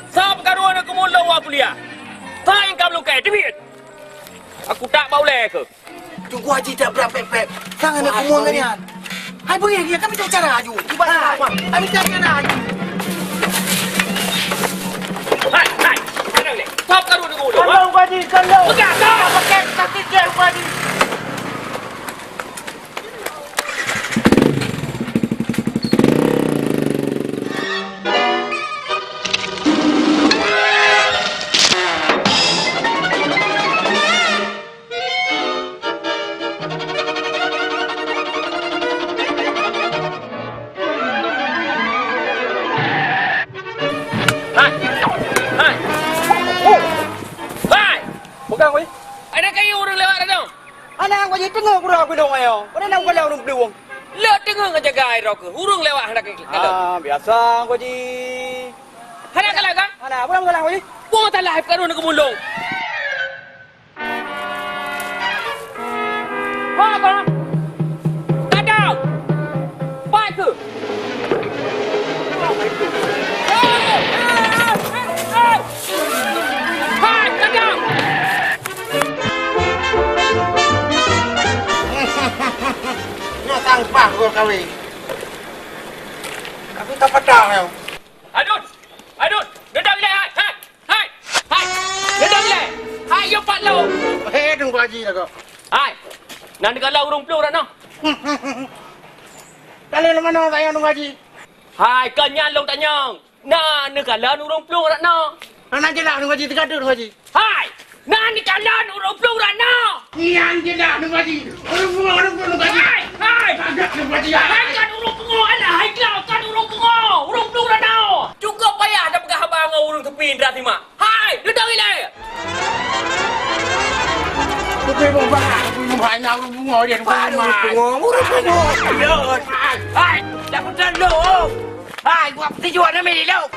Sab karu aneuk keumulông awak kuliah. Sa nyang ka meulungkée, teubiet! Aku tak bak ulée keuh. Teungku Haji tak brat pép-pép. Sang aneuk keumulông nyan. Hai, beungéh, ya, kami tak cara aju. Cuba hai, kami tak cara aju. Hai, hai, tenang deh. Sab karu aneuk keumulông. Tolong, Teungku Haji, tolong. Pegang, tolong. Pakai kaki dia, Teungku Haji. Hai! Hai! Hai! Pegang, weh. Ada kayu ureueng lewat dah tu. Aneuk Teungku Haji teungoh kurang bidong ayo. Pada nak ugalang ureueng peuluwang. Leuet teungoh ngon jaga air droe keuh. Ureueng lewat hana keu-, kalon. Ah, biasa Teungku Haji. Hana kalon kan? Hana, apa masalah Teungku Haji? Apa masalah? Bukan ureueng keumulông. Ha, apa? Tadau! Pat keuh? Hai, tadau! Nyoe sampah gol kawé. Aku tak patah nyoe. Adun! Adun! Deudong ilée hai! Hai! Hai! Hai! Deudong ilée! Hai, yue pat lôn! Hei, Teungku Haji lagoe. Hai! Na neukalon ureueng plueng rot noe? Kalon lam manoe sayang Teungku Haji? Hai, kon nyan lôn tanyong. Na neukalon ureueng plueng rot noe? Hana jeulaih Teungku Haji, teuka teuk Teungku Haji. Hai! Na neukalon ureueng plueng rot noe? Nyan jeulaih Teungku Haji. Ureueng plueng, ureueng plueng Teungku Haji. Hai! Hai! Agak Teungku Haji, hai! Hai, kon ureueng pungo, alah, hai, kon ureueng pungo. Ureueng plueng rot noe. Cukup payah tapeugah haba ngon ureueng seupie indra simak. Hai, deudong ilée! Kupi boh bah, kupi boh bah, na ureueng pungo dia, ureueng pungo, ureueng pungo. Hai, hai, dah beutôi lôn. Hai, buat peutijuan nami lôn.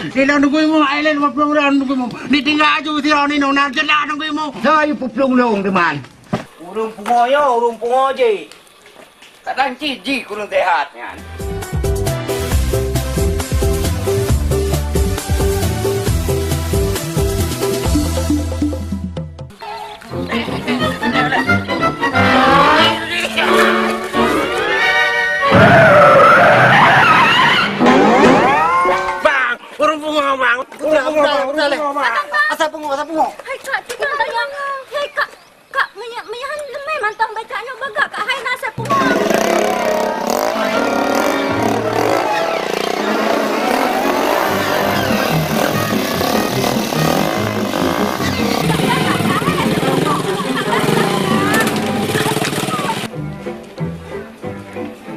Di dalam nunggu imu, ai lain lima puluh orang nunggu imu. Ditinggal aju sidroe ninoe, na jeulaih nunggu imu. Soe yue peuplueng lôn, teuma? Ureueng pungo nyoe, ureueng pungo jih. Kadang cit jih kureueng seuhat nyan. Bang, ureueng pungo, Bang. Ureueng pungo, Bang. Ureueng pungo, Bang. Asai pungo, asai pungo. Hai, Kak, tinggai, Kak. Hai, Kak. Kak, meunyo-, meunyoe han leumé mantong bacut nyoe, bagah Kak hai na asai pungo.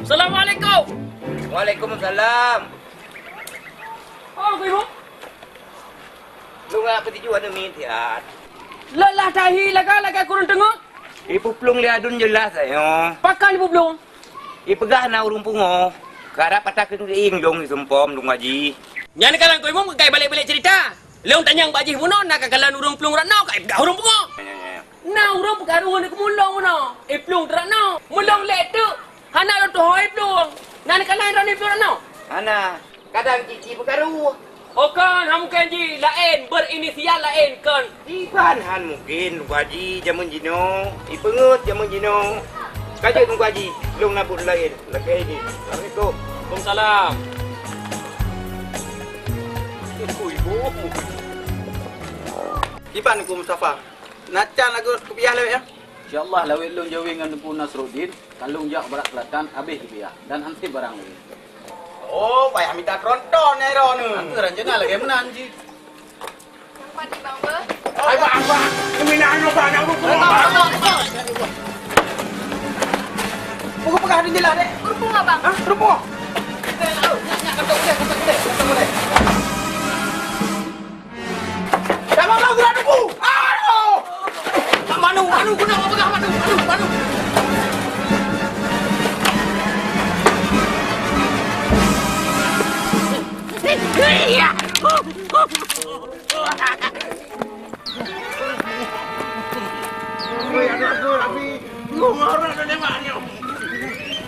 Assalamualaikum. Waalaikumsalam. Oh, Teungku Imum. Lôn ngak peutijuan nyoe miet siat. Lelah tahi lagak-lagak kureueng teungoh. Ipeuplueng lé aduen jeulaih tanyoe. Pakon ipeuplueng? Ipeugah na ureueng pungo. Karab ata keuneuk ieng lôn iseumpom Teungku Haji. Nyan kalon Teungku Imum, keukai balek-balek ceurita. Lôn tanyong bak jih bunoe na kakalon ureueng plueng rot noe, ka ipeugah ureueng pungo. Ya, ya, ya. Na ureueng peukaru ngon keumulông bunoe, iplueng teurot noe. Mulông lé teuk, hana lôn tuho iplueng. Na neukalon droeneuh iplueng rot noe? Hana. Kadang cit-cit peukaru. Oh kon, ha mungken jih laén, berinisial laén kon. Iban han mungken, Teungku Haji, jameun jinoe. Ipeungeut jameun jinoe. Ka jeuet Teungku Haji, lôn na buet laén. Lakée jih. Assalamualaikum. Waalaikumsalam. Ui, boh. Iban Teungku Mustafa. Na can lagoe kupiah lawét, ya? Insya Allah, lawét lôn jaweueb ngon Teungku Nasruddin, ka lôn jak u Barat Selatan, habéh kupiah, dan han sép barang lagée. Oh, payah mita tronton, ya, droeneuh. Aku rencana lagée meunan, Ji. Hai, Bang, Bang. Ini minah, ini, Bang, yang ureueng pungo, Bang. Buku peugah di jelas, dek. Ureueng pungo, Bang. Hah? Ureueng pungo? Nyak, nyak, nyak, kata boleh, kata boleh, kata boleh. Jangan lagu lagu. Aduh. Manu, manu, kena apa dah manu, manu, manu. Iya.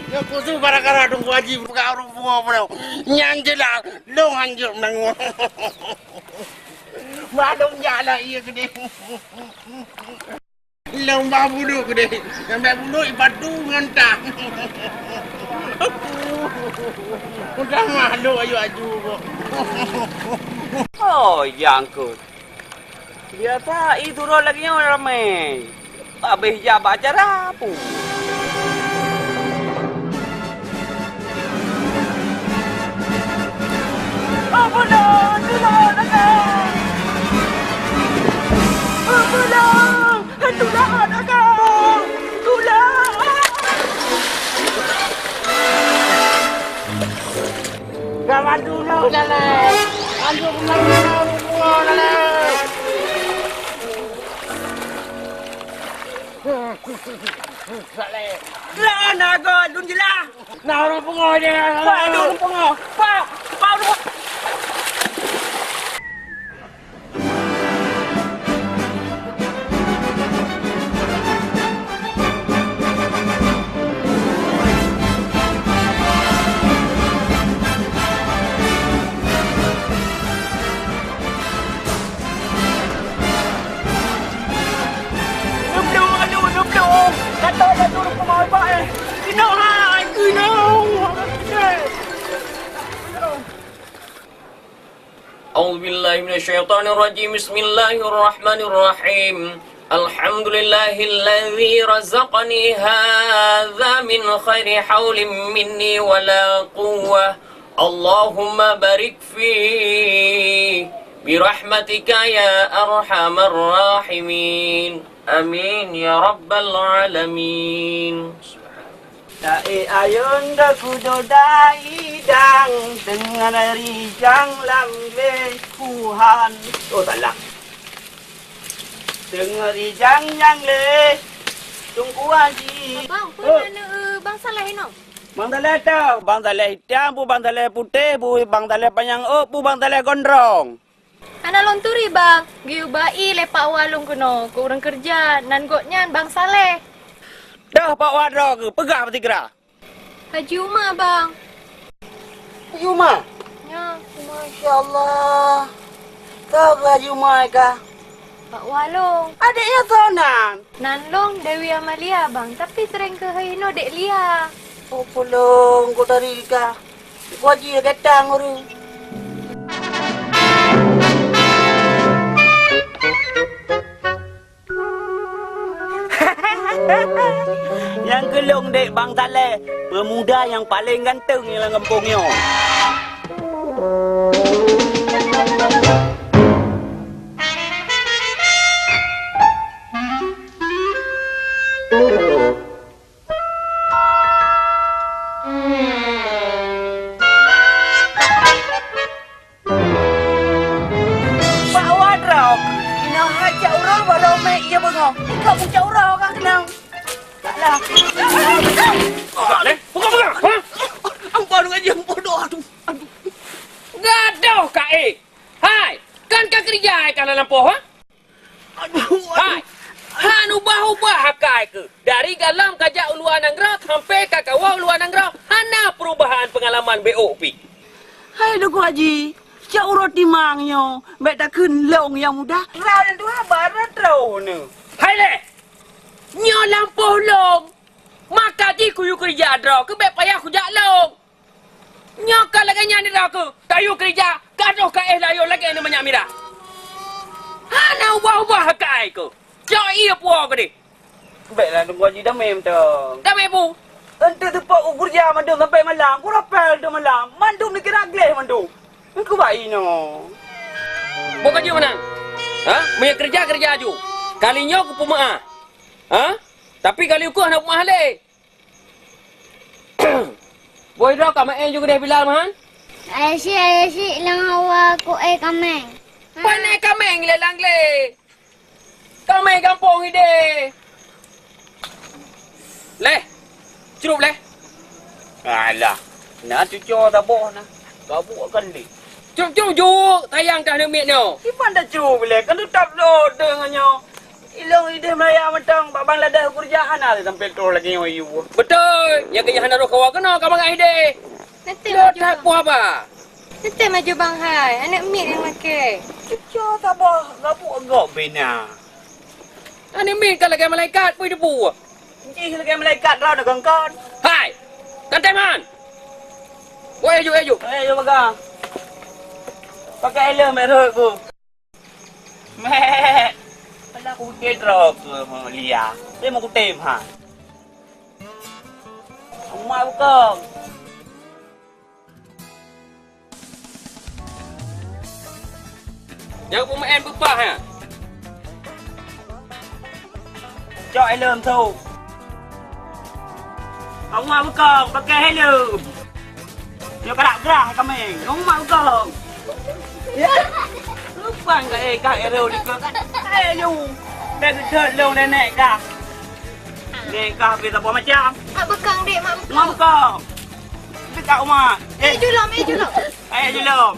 Nyoe khusus gara-gara Teungku Haji peugah ureueng pungo. Nyan jeulaih lôn hanjeuet meunangoe. Bak lôn jak lagèe keudéh. Lôn ba buluk keudéh. Nyang bèk buluk ipatu ngon tah. Udah mahluk aju-aju kok. Oh, jangkut. Biasa, ih, turun lagi nyoe ramé. Habéh jak bak acara, pu. Apa dah? Tulak, tulak. Apa dah? Tulak, tulak. Tulak. Gawat dulu, Saleh. Anjung kembali, Saleh. Lah, na go, lôn jeulaih. Na ureueng pungo dia. Pak, ureueng pungo. Pak, Pak, ureueng Neubloe, aduh, neubloe. Gata, gata, rupa mawai bak, eh. Keunoe hai, keunoe. A'udzubillahi minasyaitonirrajim. Bismillahirrahmanirrahim. Alhamdulillahilladzi razaqani hadza min khairi haulin minni wala quwwah. Allahumma barik fi birahmatika ya arhamar rahimin. Amin ya rabbal alamin. Taék ayôn da kudo dai dang, teungoh rijang lam lé kuhan. Oh, salah. Teungoh rijang nyang lé Teungku Haji. Abang, peue na neu, eh, Bang Saleh inoe? Bang Saleh teuh, Bang Saleh itam, pu Bang Saleh putéh, pu Bang Saleh panyang ôk, pu Bang Saleh gondrong. Hana lôn turi, Bang. Geuyue ba-i lé Pak Wa lôn keunoe keu ureueng keureuja, nan gobnyan Bang Saleh. Dah Pak Wa droe keuh, peugah bak sigra. Haji Uma, Bang. Haji Uma? Nyo. Masya Allah. Ka Haji Uma ka? Pak Wa lôn. Adék nyan soe nan? Nan lôn Dewi Amalia, Bang, tapi sering keuhai inoe Dek Lia. Oh, pulang, kok dari ka. Kok Haji gatang ureueng. Nyang keu lôn dek Bang Saleh, pemuda nyang paleng ganteng lam gampông nyoe. Pak Wan Rok, inoe hajat uroe baroe mé ie beungoh. Ikau pucak uroe kah keunong? Taklah. Buka, leh. Buka, buka. Ha? Ampun, Haji, ampun, doa tu. Aduh. Gadoh ka, eh. Hai, kan ka keurija, eh, ka lam lampôh, ha? Aduh, aduh. Hai, han ubah-ubah akai keuh. Dari galam ka jak u luwa nanggroe sampai ka kawoe u luwa nanggroe, hana peurubahan peungalaman beuôk pih. Hai Teungku Haji, cak uroe timang nyoe, bèk takheun lôn nyang muda. Rau nyang tuha barat rau nyoe. Hai leh! Nyoe lampôh lôn. Maka jih kuyue keurija droe keuh bèk payah kujak lôn. Nyoe ka lagèe nyan droe keuh, kayue keurija, gadoh ka éh layô lagèe nyoe manyak mirah. Hana ubah-ubah akai keuh. Cok ie puwoe keudeh. Bèklah Teungku Haji damé mantong. Damé peue? Eunteuk teupok u keurija mandum sampai malam, ku rapel dum malam, mandum dikira gleh mandum. Teungku bai nyoe. Boh ka jeuet meunan. Ha? Meunyoe keurija, keurija aju. Kali nyoe kupeumeu'ah. Ha? Tapi kali ukeue hana peumeu'ah lé. Boh droe ka meu'én ju keudeh Bilal meuhan? Ayah si, ayah si, lam hawa ku éh kaméng. Pane kaméng lé lang lé. Kaméng gampông idéh. Leh. Crup leh. Alah. Na cuco taboh na. Gabuk kan lé. Crup-crup juk, tayang dah neumit nyoe. Iban dah crup leh, kan tetap lo deungon nyoe. Ilong idéh Meunyoe mantong bak bang ladeh keureuja hana sampai troh lagèe nyoe yue. Beutôi, nyang keu hana roh kawa keunoe ka mangat hideh. Nanti lo maju tak bang. Puh haba. Nanti maju bang hai, aneuk miet nyang makai. Cuco saboh gabuk gok bina. Aneuk miet ka lagèe malaikat, pui debu. Jih lagèe malaikat droe na kongkon. Hai! Kanteman! Woi, aju, aju. Eh, aju pegang. Pakai helm, eh, rot ku. Mek. Alah, kutem droe keu Lia. Dia mau kutem, ha. Emak bukong. Nyang peumaén beupah, ha? Cok helm tu. Awak bukong, pakai helm. Nyoe karak grah kami. Nyoe mak bukong. Lupang ka, eh, ka hero di kok. Eh, yu. Dah gedor lu nenek kah. Nenek kah bisa buat macam. Mak bukong, dek, mak bukong. Mak bukong. Dekat rumah. Eh, julom, eh, julom. Eh, julom.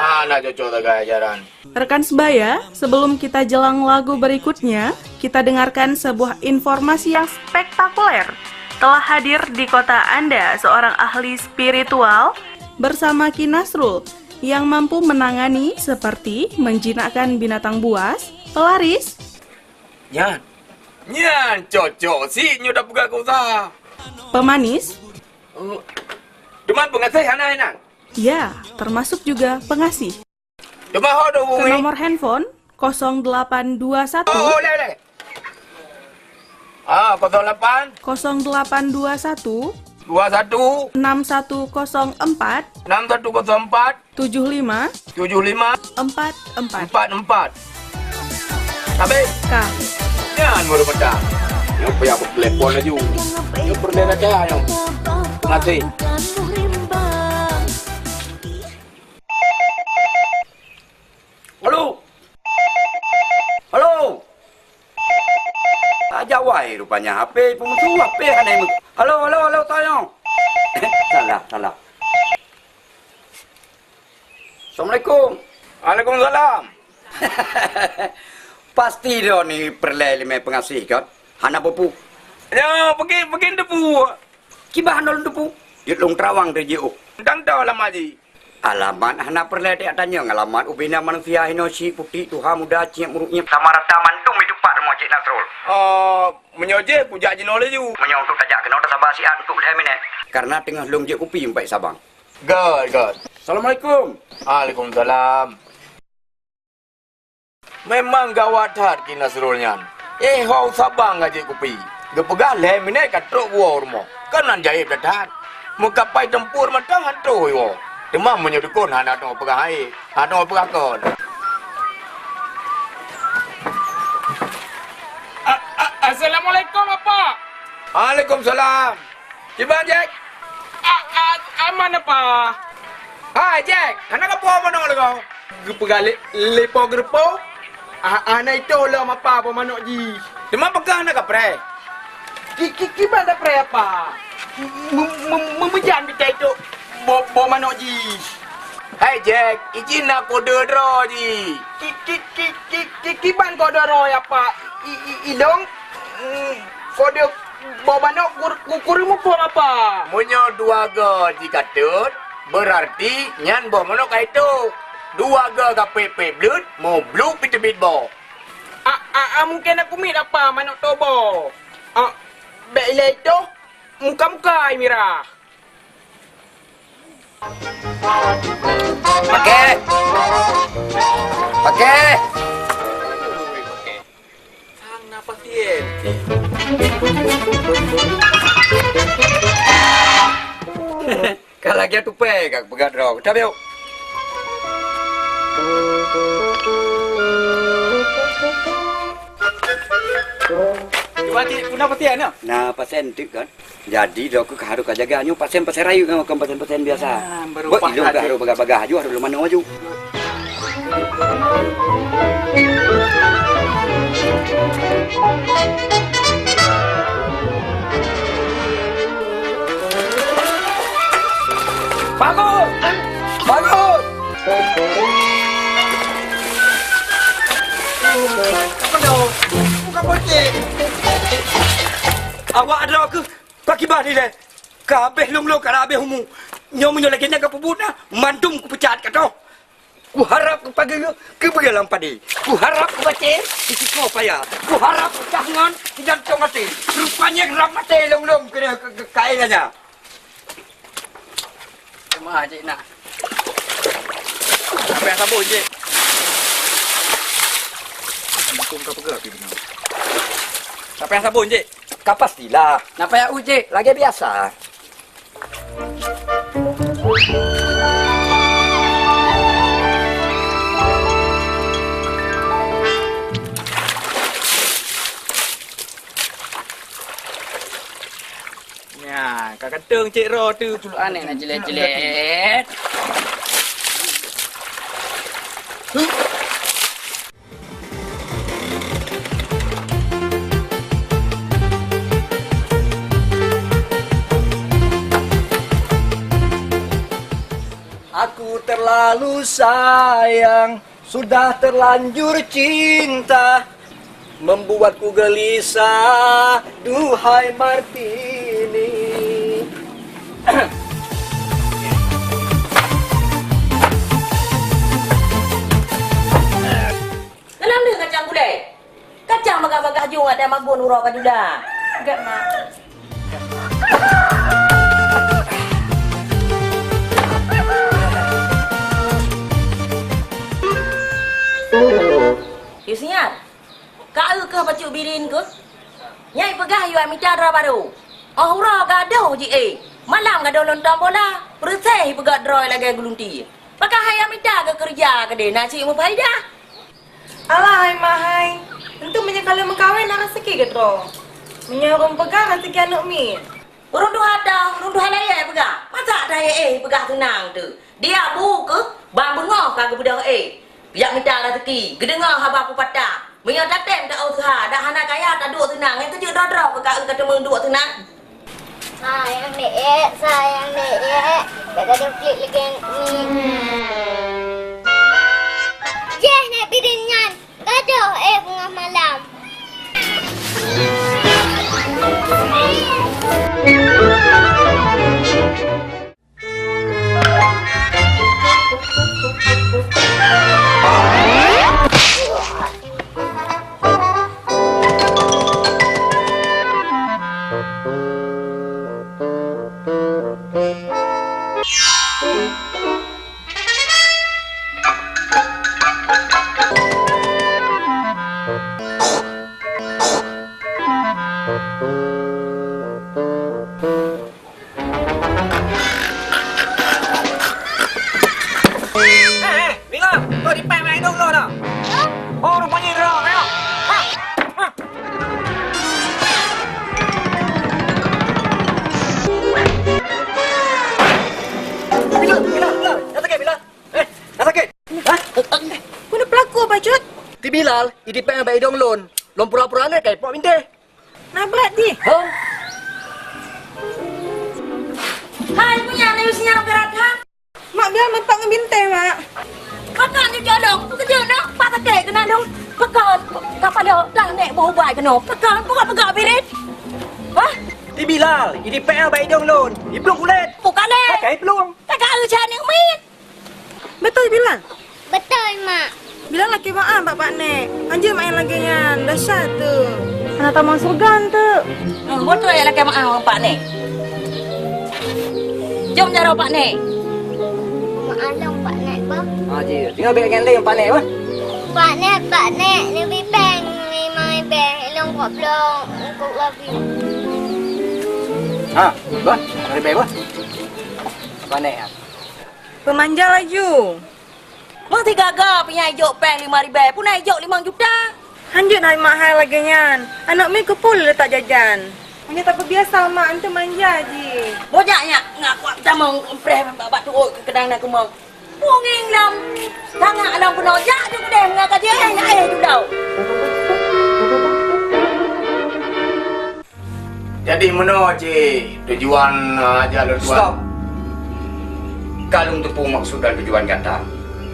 Ah, nak cocok sagai ajaran. Rekan sebaya, sebelum kita jelang lagu berikutnya, kita dengarkan sebuah informasi yang spektakuler. Telah hadir di kota Anda seorang ahli spiritual bersama Ki Nasrul yang mampu menangani seperti menjinakkan binatang buas, pelaris, nyan, nyan cocok sit nyoe tapeugah keu usaha. Pemanis. Oh. Teuma peungaséh hana inan? Ya, termasuk juga pengasih. Teuma ho do. Ke nomor handphone kosong delapan dua satu. Oh, oh, leh, leh. Ah, kosong lapan. Kosong delapan dua satu. Dua satu. Enam satu kosong empat. Enam satu kosong empat. Tujuh lima. Tujuh lima. Empat empat. Empat empat. Habis. Ka. Nyan baru petang. Nyoe payah beutelepon laju. Nyoe peureulèe lagèe nyoe. Ngasih. Halo. Halo. Ajak wai rupanya H P peumusuh, H P hana imeuh. Halo, halo, halo, tayong. Salah, salah. Assalamualaikum. Waalaikumsalam. Pasti droeneuh peureulèe limai peungaséh kan? Hana peue-peue. Ya, pergi, pergi debu. Kiban hana lôn teupeu, jeuet lôn teurawang teuh jiôh. Tantang alamat jih. Alamat hana peureulèe tajak tanyong, alamat ubé na manusia hinoe, syiek putéh, tuha, muda, ciek, meurunyeb. Sama rata mandum jitupat rumoh Cik Nasrul. Oh, meunyoe jih kujak jinoe laju. Meunyoe untuk tajak keunoe tasaba siat untuk lhèe minèt. Karena teungoh lôn jép kupi umpék Sabang. Göt, göt. Assalamualaikum. Waalaikumsalam. Memang gawat that Ki Nasrul nyan. Eh, ho Sabang ka jép kupi. Geupeugah lhèe minèt ka trok woe rumoh. Kan nan jaéb that-that. Meukapai teumpur mantong han troh woe. Teuma meunyoe dukon hana teupeugah hai, hana teupeugah kon. A-, a-, Assalamualaikum, Apa. Waalaikumsalam. Kiban, Jack? A, a, aman, Apa. Hai, Jack, hana kapoh manok lé kau? Geupeugah lé, lé po geureupo, a, hana itôh lom Apa po manok jih. Teuma pakon hana kapreh? Ki, ki, kiban tapreh, Apa? Me, me, me, meujan bita itôh po, po manok jih. Hai, Jack, ijin na kode droe jih. Ki, ki, ki, ki, ki, kiban kode droe, Apa? I, i, ilong, mm, kode Boh manok kur-, ku-, kureueng muphom, Apa? Meunyoe dua goe jikatot, beurarti nyan boh manok ka itôh. Dua goe ka pép-pép bleuet, mubluek pih teubiet boh. A, a, a, mungken aku miet, Apa, manok tobo. A, bèk ilèe itôh, muka-muka mirah. Pakai. Pakai. Sang na pasien. Ka lagèe tupai ka peugah droe. Kita biuk. Cuba cek, guna pasien ya? Na pasien tu kan. Jadi, droe keuh ka harôh ka jaga nyoe pasien-pasien rayeuk nyoe, kon pasien-pasien biasa. Ah, baru. Beuh, ilôn ka harôh bagah-bagah aju, harôh lôn manoe aju. Bagus! Bagus! Aduh, bukan bocil. Awak droe keuh pakibah nilai. Ka habéh lôn-lôn, ka habéh umu. Nyoe meunyoe lagèe nyan ka peubuet na, mandum kupeucat ka toh. Kuharap keu pageuh keubeue lam padé. Kuharap keu batèe di sikoe paya. Kuharap keu kah ngon di gantong até. Rupanya rab maté lôn-lôn keu, keu, keu kaén nyan. Cuma cik nak. Siapa yang sabun cik? Mumpung ka peugah pi beuna. Siapa yang sabun cik? Ka pastilah. Napa ya u cik? Lagèe biasa. Nyan, ka kantong cek roh tu. Puluh aneh nak jilet-jilet. Aku terlalu sayang, sudah terlanjur cinta, membuatku gelisah, duhai Martini. Dalam lé kacang gulai. Kacang bagah-bagah jong ada magun uroe ka duda. Gak, Mak. Yusniat, ka eu keuh bacut birin keuh? Nyai peugah yue mita droe barô. Oh uroe gadoh ji eh. Malam gadoh lontong bola, peureuséh peugah droe lagèe geulunti. Pakon hai mita keu keureuja keudeh na cit meufaidah. Alah hai mak hai, entu meunyoe ka lheueh meukawen na raseuki keudroe. Meunyoe ureueng peugah raseuki aneuk miet. Ureueng tuha tong, ureueng tuha layèe peugah. Masa ata eh peugah seunang teuh. Dia bu keuh, ban beungoh ka geubeudôh eh. Jak mita raseuki, geudeungoe haba peupatah. Meunyoe tatém ta useuha, dak hana kaya taduek seunang, nyan keuh jeuet droe-droe keu ka eu ka teumeuduek seunang. Sayang dek, sayang dek, dak gadôh klik lagèe ni. Jeh nèk bidin nyan, gadoh eh beungoh malam. Eh, eh, Bingong, kau di pèng main dong lo dah. Oh, rupanya dah, ya. Ha, ha. Bilal, Bilal, Bilal, dah sakit, Bilal. Eh, dah sakit. Ha? Peue na peulaku, Bacut? Ti Bilal, i di pèng bak idong lôn. Lôn pura-pura lé kai pok binteh. Na brat jih. Hah? Hai, punya na yue sinyal berat, ha? Mak, Bilal meupat ngon binteh, Mak. Pakon jih colong, peukeujeut dah, pat sakét keunan dong. Pakon, ka padub, dah nèk boh ubat keunoe. Pakon, peugah-peugah birit. Wah. Ti Bilal, i di P L bak idong lôn. Iplueng kulét. Bukan, eh. Pakai plueng. Takah eu cak aneuk miet. Beutôi, Bilal? Beutôi, Mak. Bilal lakèe meu'ah bak Pak Nek. Hanjeuet maén lagèe nyan, dahsyat teuh. Hana tamong syeuruga teuh. Hmm, beutôi lakèe meu'ah ngon Pak Nek. Jom jaroe Pak Nek. Meu'ah lôn Pak Nek, bah. Ah, ji. Tinggai bèk ngon lé Pak Nek, bah. Pak Nek, Pak Nek, neubri pèng lima ribèe, lôn kok bloe, kok labi. Ha, bah, lima ribèe, bah. Pak Nek, ha. Peumanja laju. Meusigaga pih nyang ijok pèng lima ribèe, peue na ijok limong juta. Hanjeuet hai mahai lagèe nyan. Aneuk miet keupeue lé letak jajan. Meunyoe tapeubiasa mak, eunteuk manja jih. Bujak nyak, ngak kuat tamong preh bak tu'ôt keu keudang na keumong. Punging lom. Tangak lom bunoe jak ju keudeh ngon ka jih nyak éh ju dau. Jadi meunoe cit tujuan, ah, aja lôn tuan. Stop. Ka lôn teupeue maksud dan tujuan gata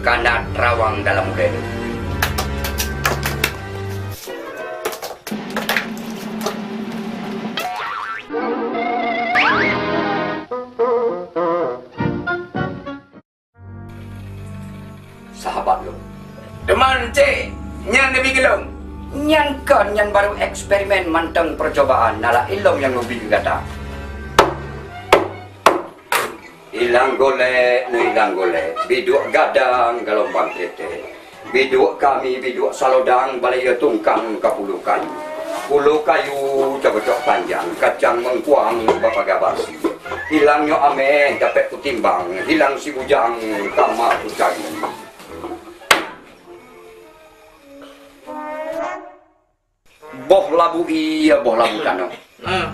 ka na teurawang dalam ulèe lôn. Sahabat lôn. Teuma, Cek, nyan neubi keu lôn? Nyan kon, nyan barô eksperimen mantong peucobaan, na laén lom nyang neubi keu gata. Hilang golek, neuhilang golek, biduek gadang galombang tete. Biduek kami, biduek salodang, balayeue tungkang ka pulo kayu. Pulo kayu cok-cok panjang, kacang mengkuang bak paga basi. Hilang nyoe ameh dapet kutimbang, hilang si bujang kama kucari. Boh labu ie, boh labu tanoh. Hmm.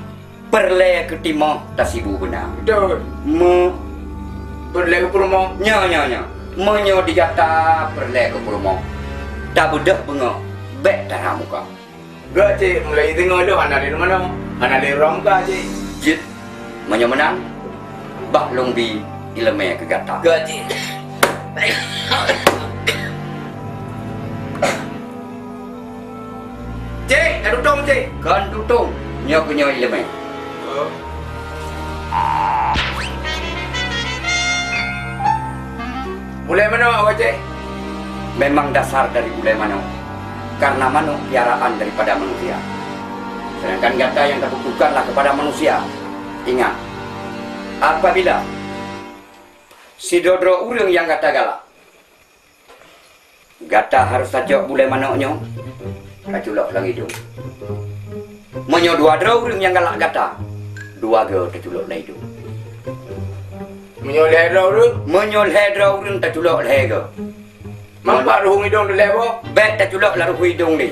Peureulèe keu timoh tasibu beuna. Betul. Me- Peureulèe keu peurumoh. Nyo, nyo, nyo. Meunyoe di gata peureulèe keu peurumoh, tabeudôh beungoh, bèk tara muka. Gèt, Cek, mulai teungoh lôn hana lé rumoh, hana lé rumoh muka, Cek. Jeuet. Meunyoe meunan, bah lôn bi iéleumé keu gata. Gèt, Cek. Cek, ka tutông, Cek. Kon tutông, nyoe keuh nyoe iéleumé. Oh. Bulèe manok, Cek. Memang dasar dari bulèe manok, karena manok piaraan daripada manusia. Sedangkan gata yang tabutuhkanlah kepada manusia. Ingat, apabila sidroe-droe ureueng nyang gata galak, gata harôh tacok bulèe manok nyoe, taculok lam idông. Meunyoe dua droe ureueng nyang galak gata, dua geu taculok lam idông. Meunyoe lhèe droe ureueng? Meunyoe lhèe droe ureueng, taculok lhèe geu. Meunyoe pat ruhueng idông dilèe boh? Bèk taculok lam ruhueng idông lé.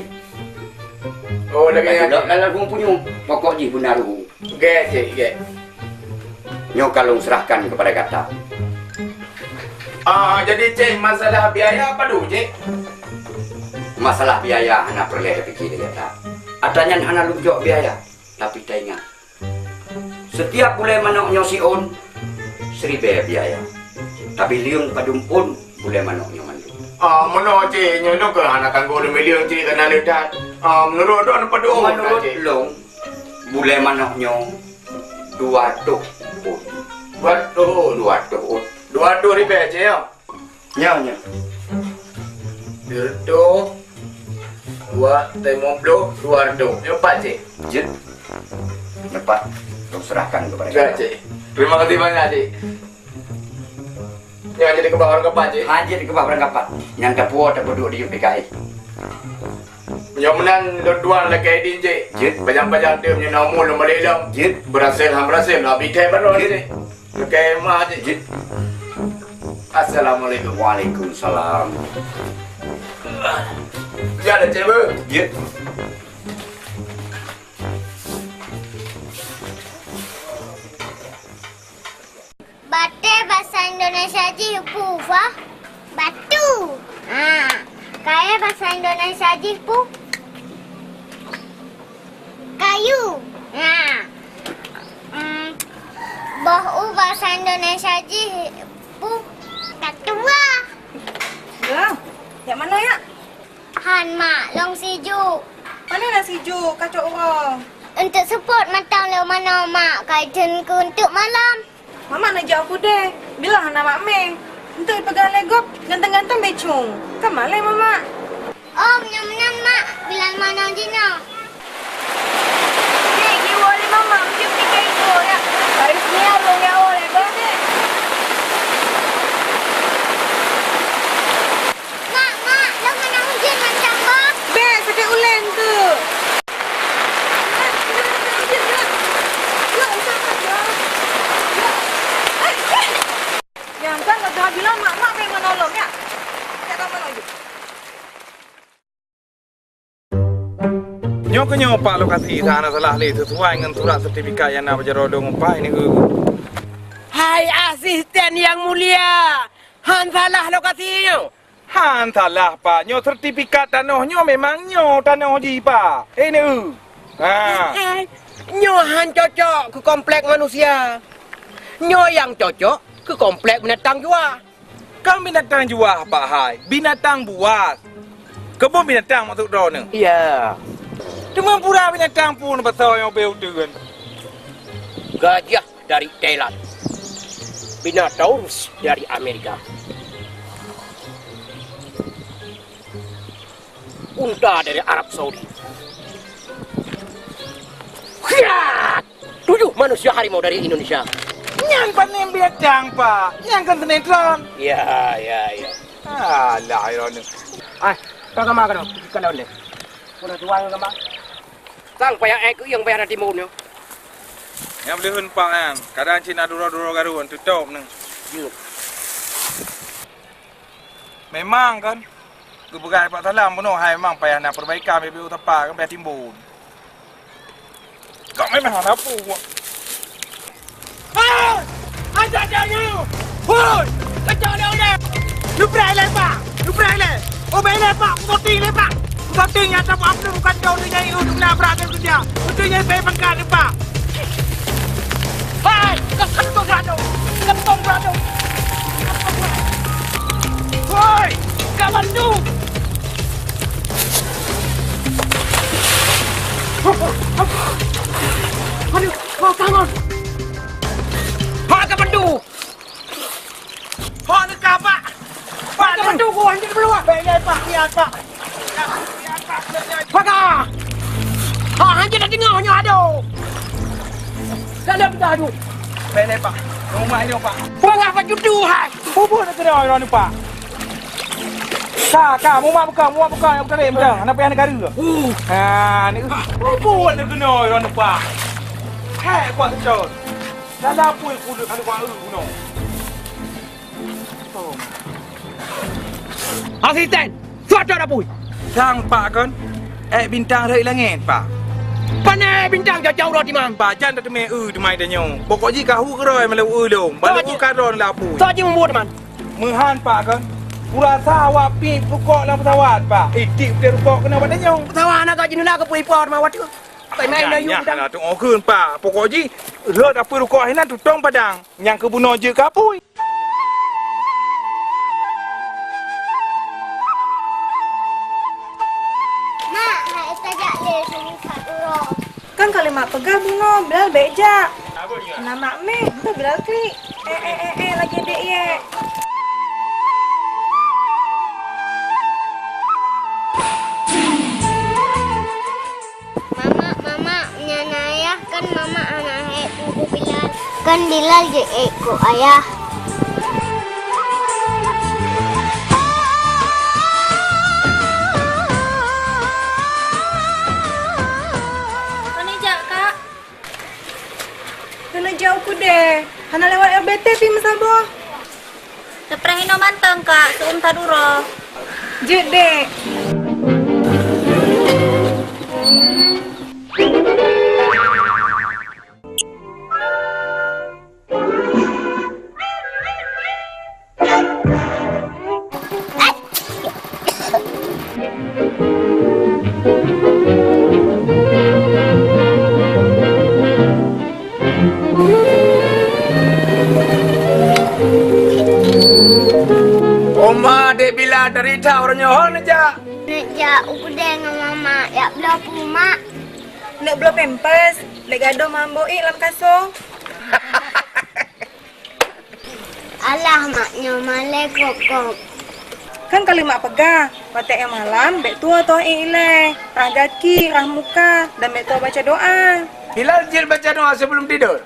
Oh, lagèe nyan. Taculok lam ruhueng punyueng, pokok jih beuna ruhueng. Gèt, Cek, gèt. Nyoe ka lôn serahkan kepada gata. Ah, jadi, Cek, masalah biaya padum, Cek? Masalah biaya hana peureulèe tapiké lé gata. Atra nyan hana lôn jok biaya, tapi taingat, setiap bulèe manok nyoe siôn, siribèe biaya. Tabi lieng padum ôn bulèe manok nyoe mandum. Ah, meunoe, Cek, nyoe lôn keuh hana tanggong lôn bi lieng, Cek, kana le that. Ah, meunurot droeneuh padum ôn, Cek? Meunurot lôn, bulèe manok nyoe dua reutôh ôn. Dua reutôh ôn? Dua reutôh ôn. Dua reutôh ribèe, Cek, ya? Nyoe, nyoe. Dua reutôh, dua, limong ploh, dua reutôh. Nyoe pat, Cek? Jeuet. Nyoe pat. Lôn serahkan kepada gata. Cek. Terima kasih banyak, Cek. Nyoe jeuet dikeubah barang kapat, Cek. Hana jeuet dikeubah barang kapat. Nyan tapuwoe tapeuduek di U P K I. Nyoe meunan lôn tuan lakèe idin, Cek. Jeuet. Pajan-pajan teuk meunyoe na umu lôn balek lom. Jeuet. Beurasé han beurasé, lôn abi thèe baroe, Cek. Jeuet. Lakèe meuah, Cek. Jeuet. Assalamualaikum. Waalaikumsalam. Jak lé, Cek, beuh. Jeuet. Batèe basa Indonesia jih peue, Fa? Batu. Ha. Kayèe basa Indonesia jih peue? Kayu. Ha. Hmm. Boh u basa Indonesia jih peue? Katuah. Ya. Jak manoe, ya? Han, Mak, lôn sijuek. Pane na sijuek, kacok uroe? Eunteuk seupôt mantong lôn manoe, Mak, kai theun keu eunteuk malam. Mamak neujak u keudè, bila hana mak mè. Eunteuk ipeugah lé gob, ganteng-ganteng bècong. Ka malèe, Mamak. Oh, meunyoe meunan, Mak, bila manoe jinoe? Dek, jiwoe lé Mamak, ujeuen tiga igo, ya. Baru sini arung nyawa lé, Bang. Mak, Mak, lôn hana ujeuen mantong, Bang. Bèk, sakét ulèe tu. Nyang kan lagèe bilang mak-mak bèk meunolong, ya. Cakap meunolong je. Nyoe keuh nyoe, Pak Lokasi, hana salah lé, sesuai ngon surat sertifikat nyang na bak jaroe lôn, Pak, ini, eu. Hai asisten yang mulia, han salah lokasi nyoe? Han salah, Pak. Nyoe sertifikat tanoh nyoe memang nyoe tanoh jih, Pak. Ini, eu. Ha. Hai, nyoe han cocok keu komplek manusia. Nyoe nyang cocok Komplek binatang juah. Kan binatang juah, Pak hai. Binatang buas. Keubun binatang maksud droeneuh? Iya. Teuma pura binatang pun pasal nyang ubé uteuen. Gajah dari Thailand. Minotaurus dari Amerika. Unta dari Arab Saudi. Hiat! Tujuh manusia harimau dari Indonesia. Nyan panen binatang, Pak. Nyan kan sinetron. Ya, ya, ya. Alah, ironih. Ai, ka gama keunoe, ka lôn lé. Udah tuan gama. Sang payah ék keu yang payah na timbun nyoe. Nyang boleh hun Pak nyang, kadang cit na duro-duro garun tutop nang. Yuk. Memang kan, geupeugah Pak Salam bunoe hai memang payah na perbaikan, beu-beu tepak kan payah timbun. Kok memang hana pu. Ah! Ajak dia nyoe! Hoi! Kacau dia udah! Lubrai lé, Pak! Lubrai lé! Oh, bai lé, Pak! Kuboting lé, Pak! Kuboting nyang tabuat apa bukan kau tu nyai, oh, tu lah berat dia kerja. Betul nyai bai pangkat dia, Pak! Hai! Kau kantong beradu! Kantong beradu! Kantong beradu! Hoi! Kau bantu! Aduh, kau tangan! Hak ka bantu! Hak ka, Pak! Pak, ka bantu ku, hanjeuet keuluwa! Baik, baik, Pak, lihat, Pak! Paga! Ha, hanjeuet dah teungoh nyoe, aduh! Dah, dah, dah, aduh! Baik, baik, Pak. Rumah ini, Pak. Paga, Pak, judu, hai! Bubur nak kena orang ni, Pak. Ka, ka, mumat buka, mumat buka, yang bukan rem dah. Anak payah negara. Uh. Ha, ni. Apa buat nak kena orang nampak? Hai, kuat secot. Dah lapui kulit anak bang eu bunoe. Asisten, suatu dapui. Sang Pak kon. Eh, bintang rhot langét, Pak. Pane bintang jajau rot imang. Pak, jan dah temé eu teumai tanyoe. Pokok jih kahu keuroi malu eu lom. Balu Pak, eu ka ron lapui. Soe jih mubuet teuma? Meuhan, Pak, kan? Kurasa awak pih peurukok lam pesawat, Pak. Idik putih rukok keunoe bak tanyoe. Pesawat hana ka jineula keu peue ipo teuma watèe. Pai main Nyan, ayun nyan, dang. Hana tu'oh kheun, Pak. Pokok jih, rhot apui rukok hinan tutong padang. Nyang keubunoe jeuet keu apui. Mak, hai tajak lé seumeusat uroe. Kan ka lheueh mak peugah bunoe Bilal bèk jak. Na mak meh, tu Bilal klik. Eh, eh, eh, eh, lagèe dek ye. Mama, mama, nyan ayah kan mama hana hék keu Bilal. Kan Bilal jeuet ék keu ayah. Keuneuk jak, Kak? Keuneuk jak u keudè. Hana lewat R B T pih meusaboh. Teupreh inoe mantong, Kak. Seuem that uroe. Jeuet, Dek. Oma, Dek Bila, dari that uroe nyoe ho neujak? Neujak u keudè ngon Mama, jak bloe peue, Mak? Neuk bloe pampers, lé gadôh mambo ék lam kasô. Alah, mak nyoe malèe kok-kok. Kan ka lheueh mak peugah, watèe ék malam bèk tuwoe-tuwoe ék ilèe, rhah gaki, rhah muka, dan bèk tuwoe baca doa. Bilal jeuet baca doa sebelum tidur.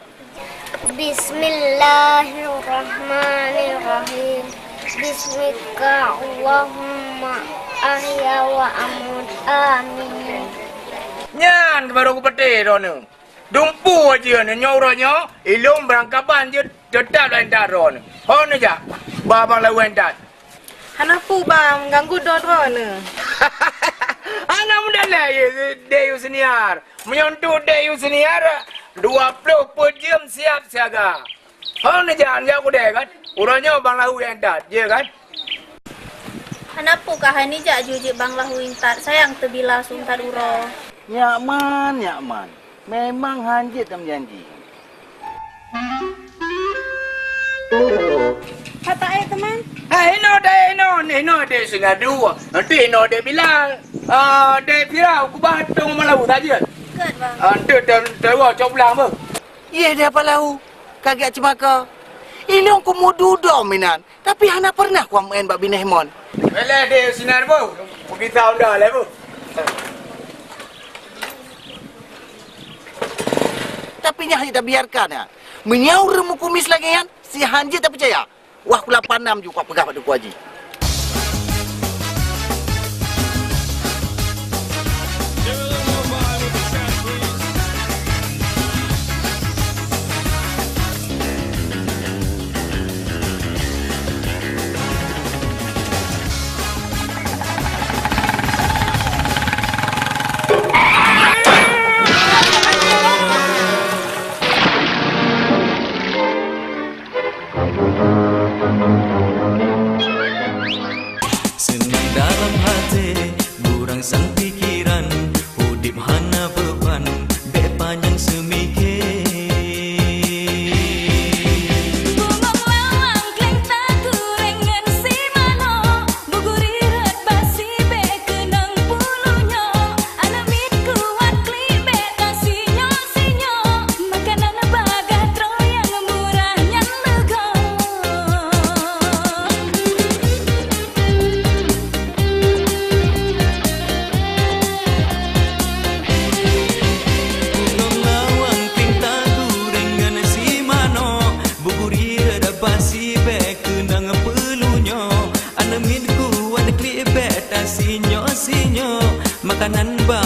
Bismillahirrahmanirrahim. Bismika Allahumma ahya wa amut. Amin. Nyan baru kupeuteh droeneuh. Dumpeue jeuet nyoe uroe nyoe, ilôn barangkaban jeuet teutap laén that droeneuh. Ho neujak, ba bang laén that. Hana peue bang, mengganggu droe-droe neuh. Hana meudalai Dek Yusniar. Meunyoe untuk Dek Yusniar, dua ploh peuet jeuem siap siaga. Ho neujak, neujak keudè kan? Uroe nyoe bang lahu nyang that, jeuet kan? Hana peue ka hai neujak jeuet bang lahu intat, sayang teuh Bilal seuem that uroe. Nyak man, nyak man. Memang hanjeuet tameujanji. Hai, inoe deh, inoe, inoe deh Sinadu. Nanti inoe deh Bilal. Ah, deh Fira, kubah tong malau saja. Good, Bang. Ah, nanti ter-, terus cok pulang, Bu. Ye deh, apa lau? Kagak cemaka. Ilong ku mudu dom inan. Tapi hana pernah kuam en bak bineh mon. Beleh deh Sinadu, Bu. Ku bisa udah lah, Bu. Tapi nyan hana tabiarkan, ya. Meunyoe ureueng meukumis lagèe nyan, si hanjeuet tapeucaya. Wah, kula panam ju kupeugah bak Teungku Haji. Seunang dalam haté, beurang sang pikeran, udép hana beuban, bèk panyang seumike. Bungong lawang kleng takureng ngon si manok, buguri rot basi bèk keunong puluh nyoe. Aneuk miet kuat klik bèk tasinyoe-sinyoe, makanan bagah troh nyang murah nyan leugo. Ulôn lawang pinta gurèng ngon si manok, buguri rot basi bèk keunong puluh nyoe. Aneuk miet kuat klik bèk tasinyoe-sinyoe, makanan ba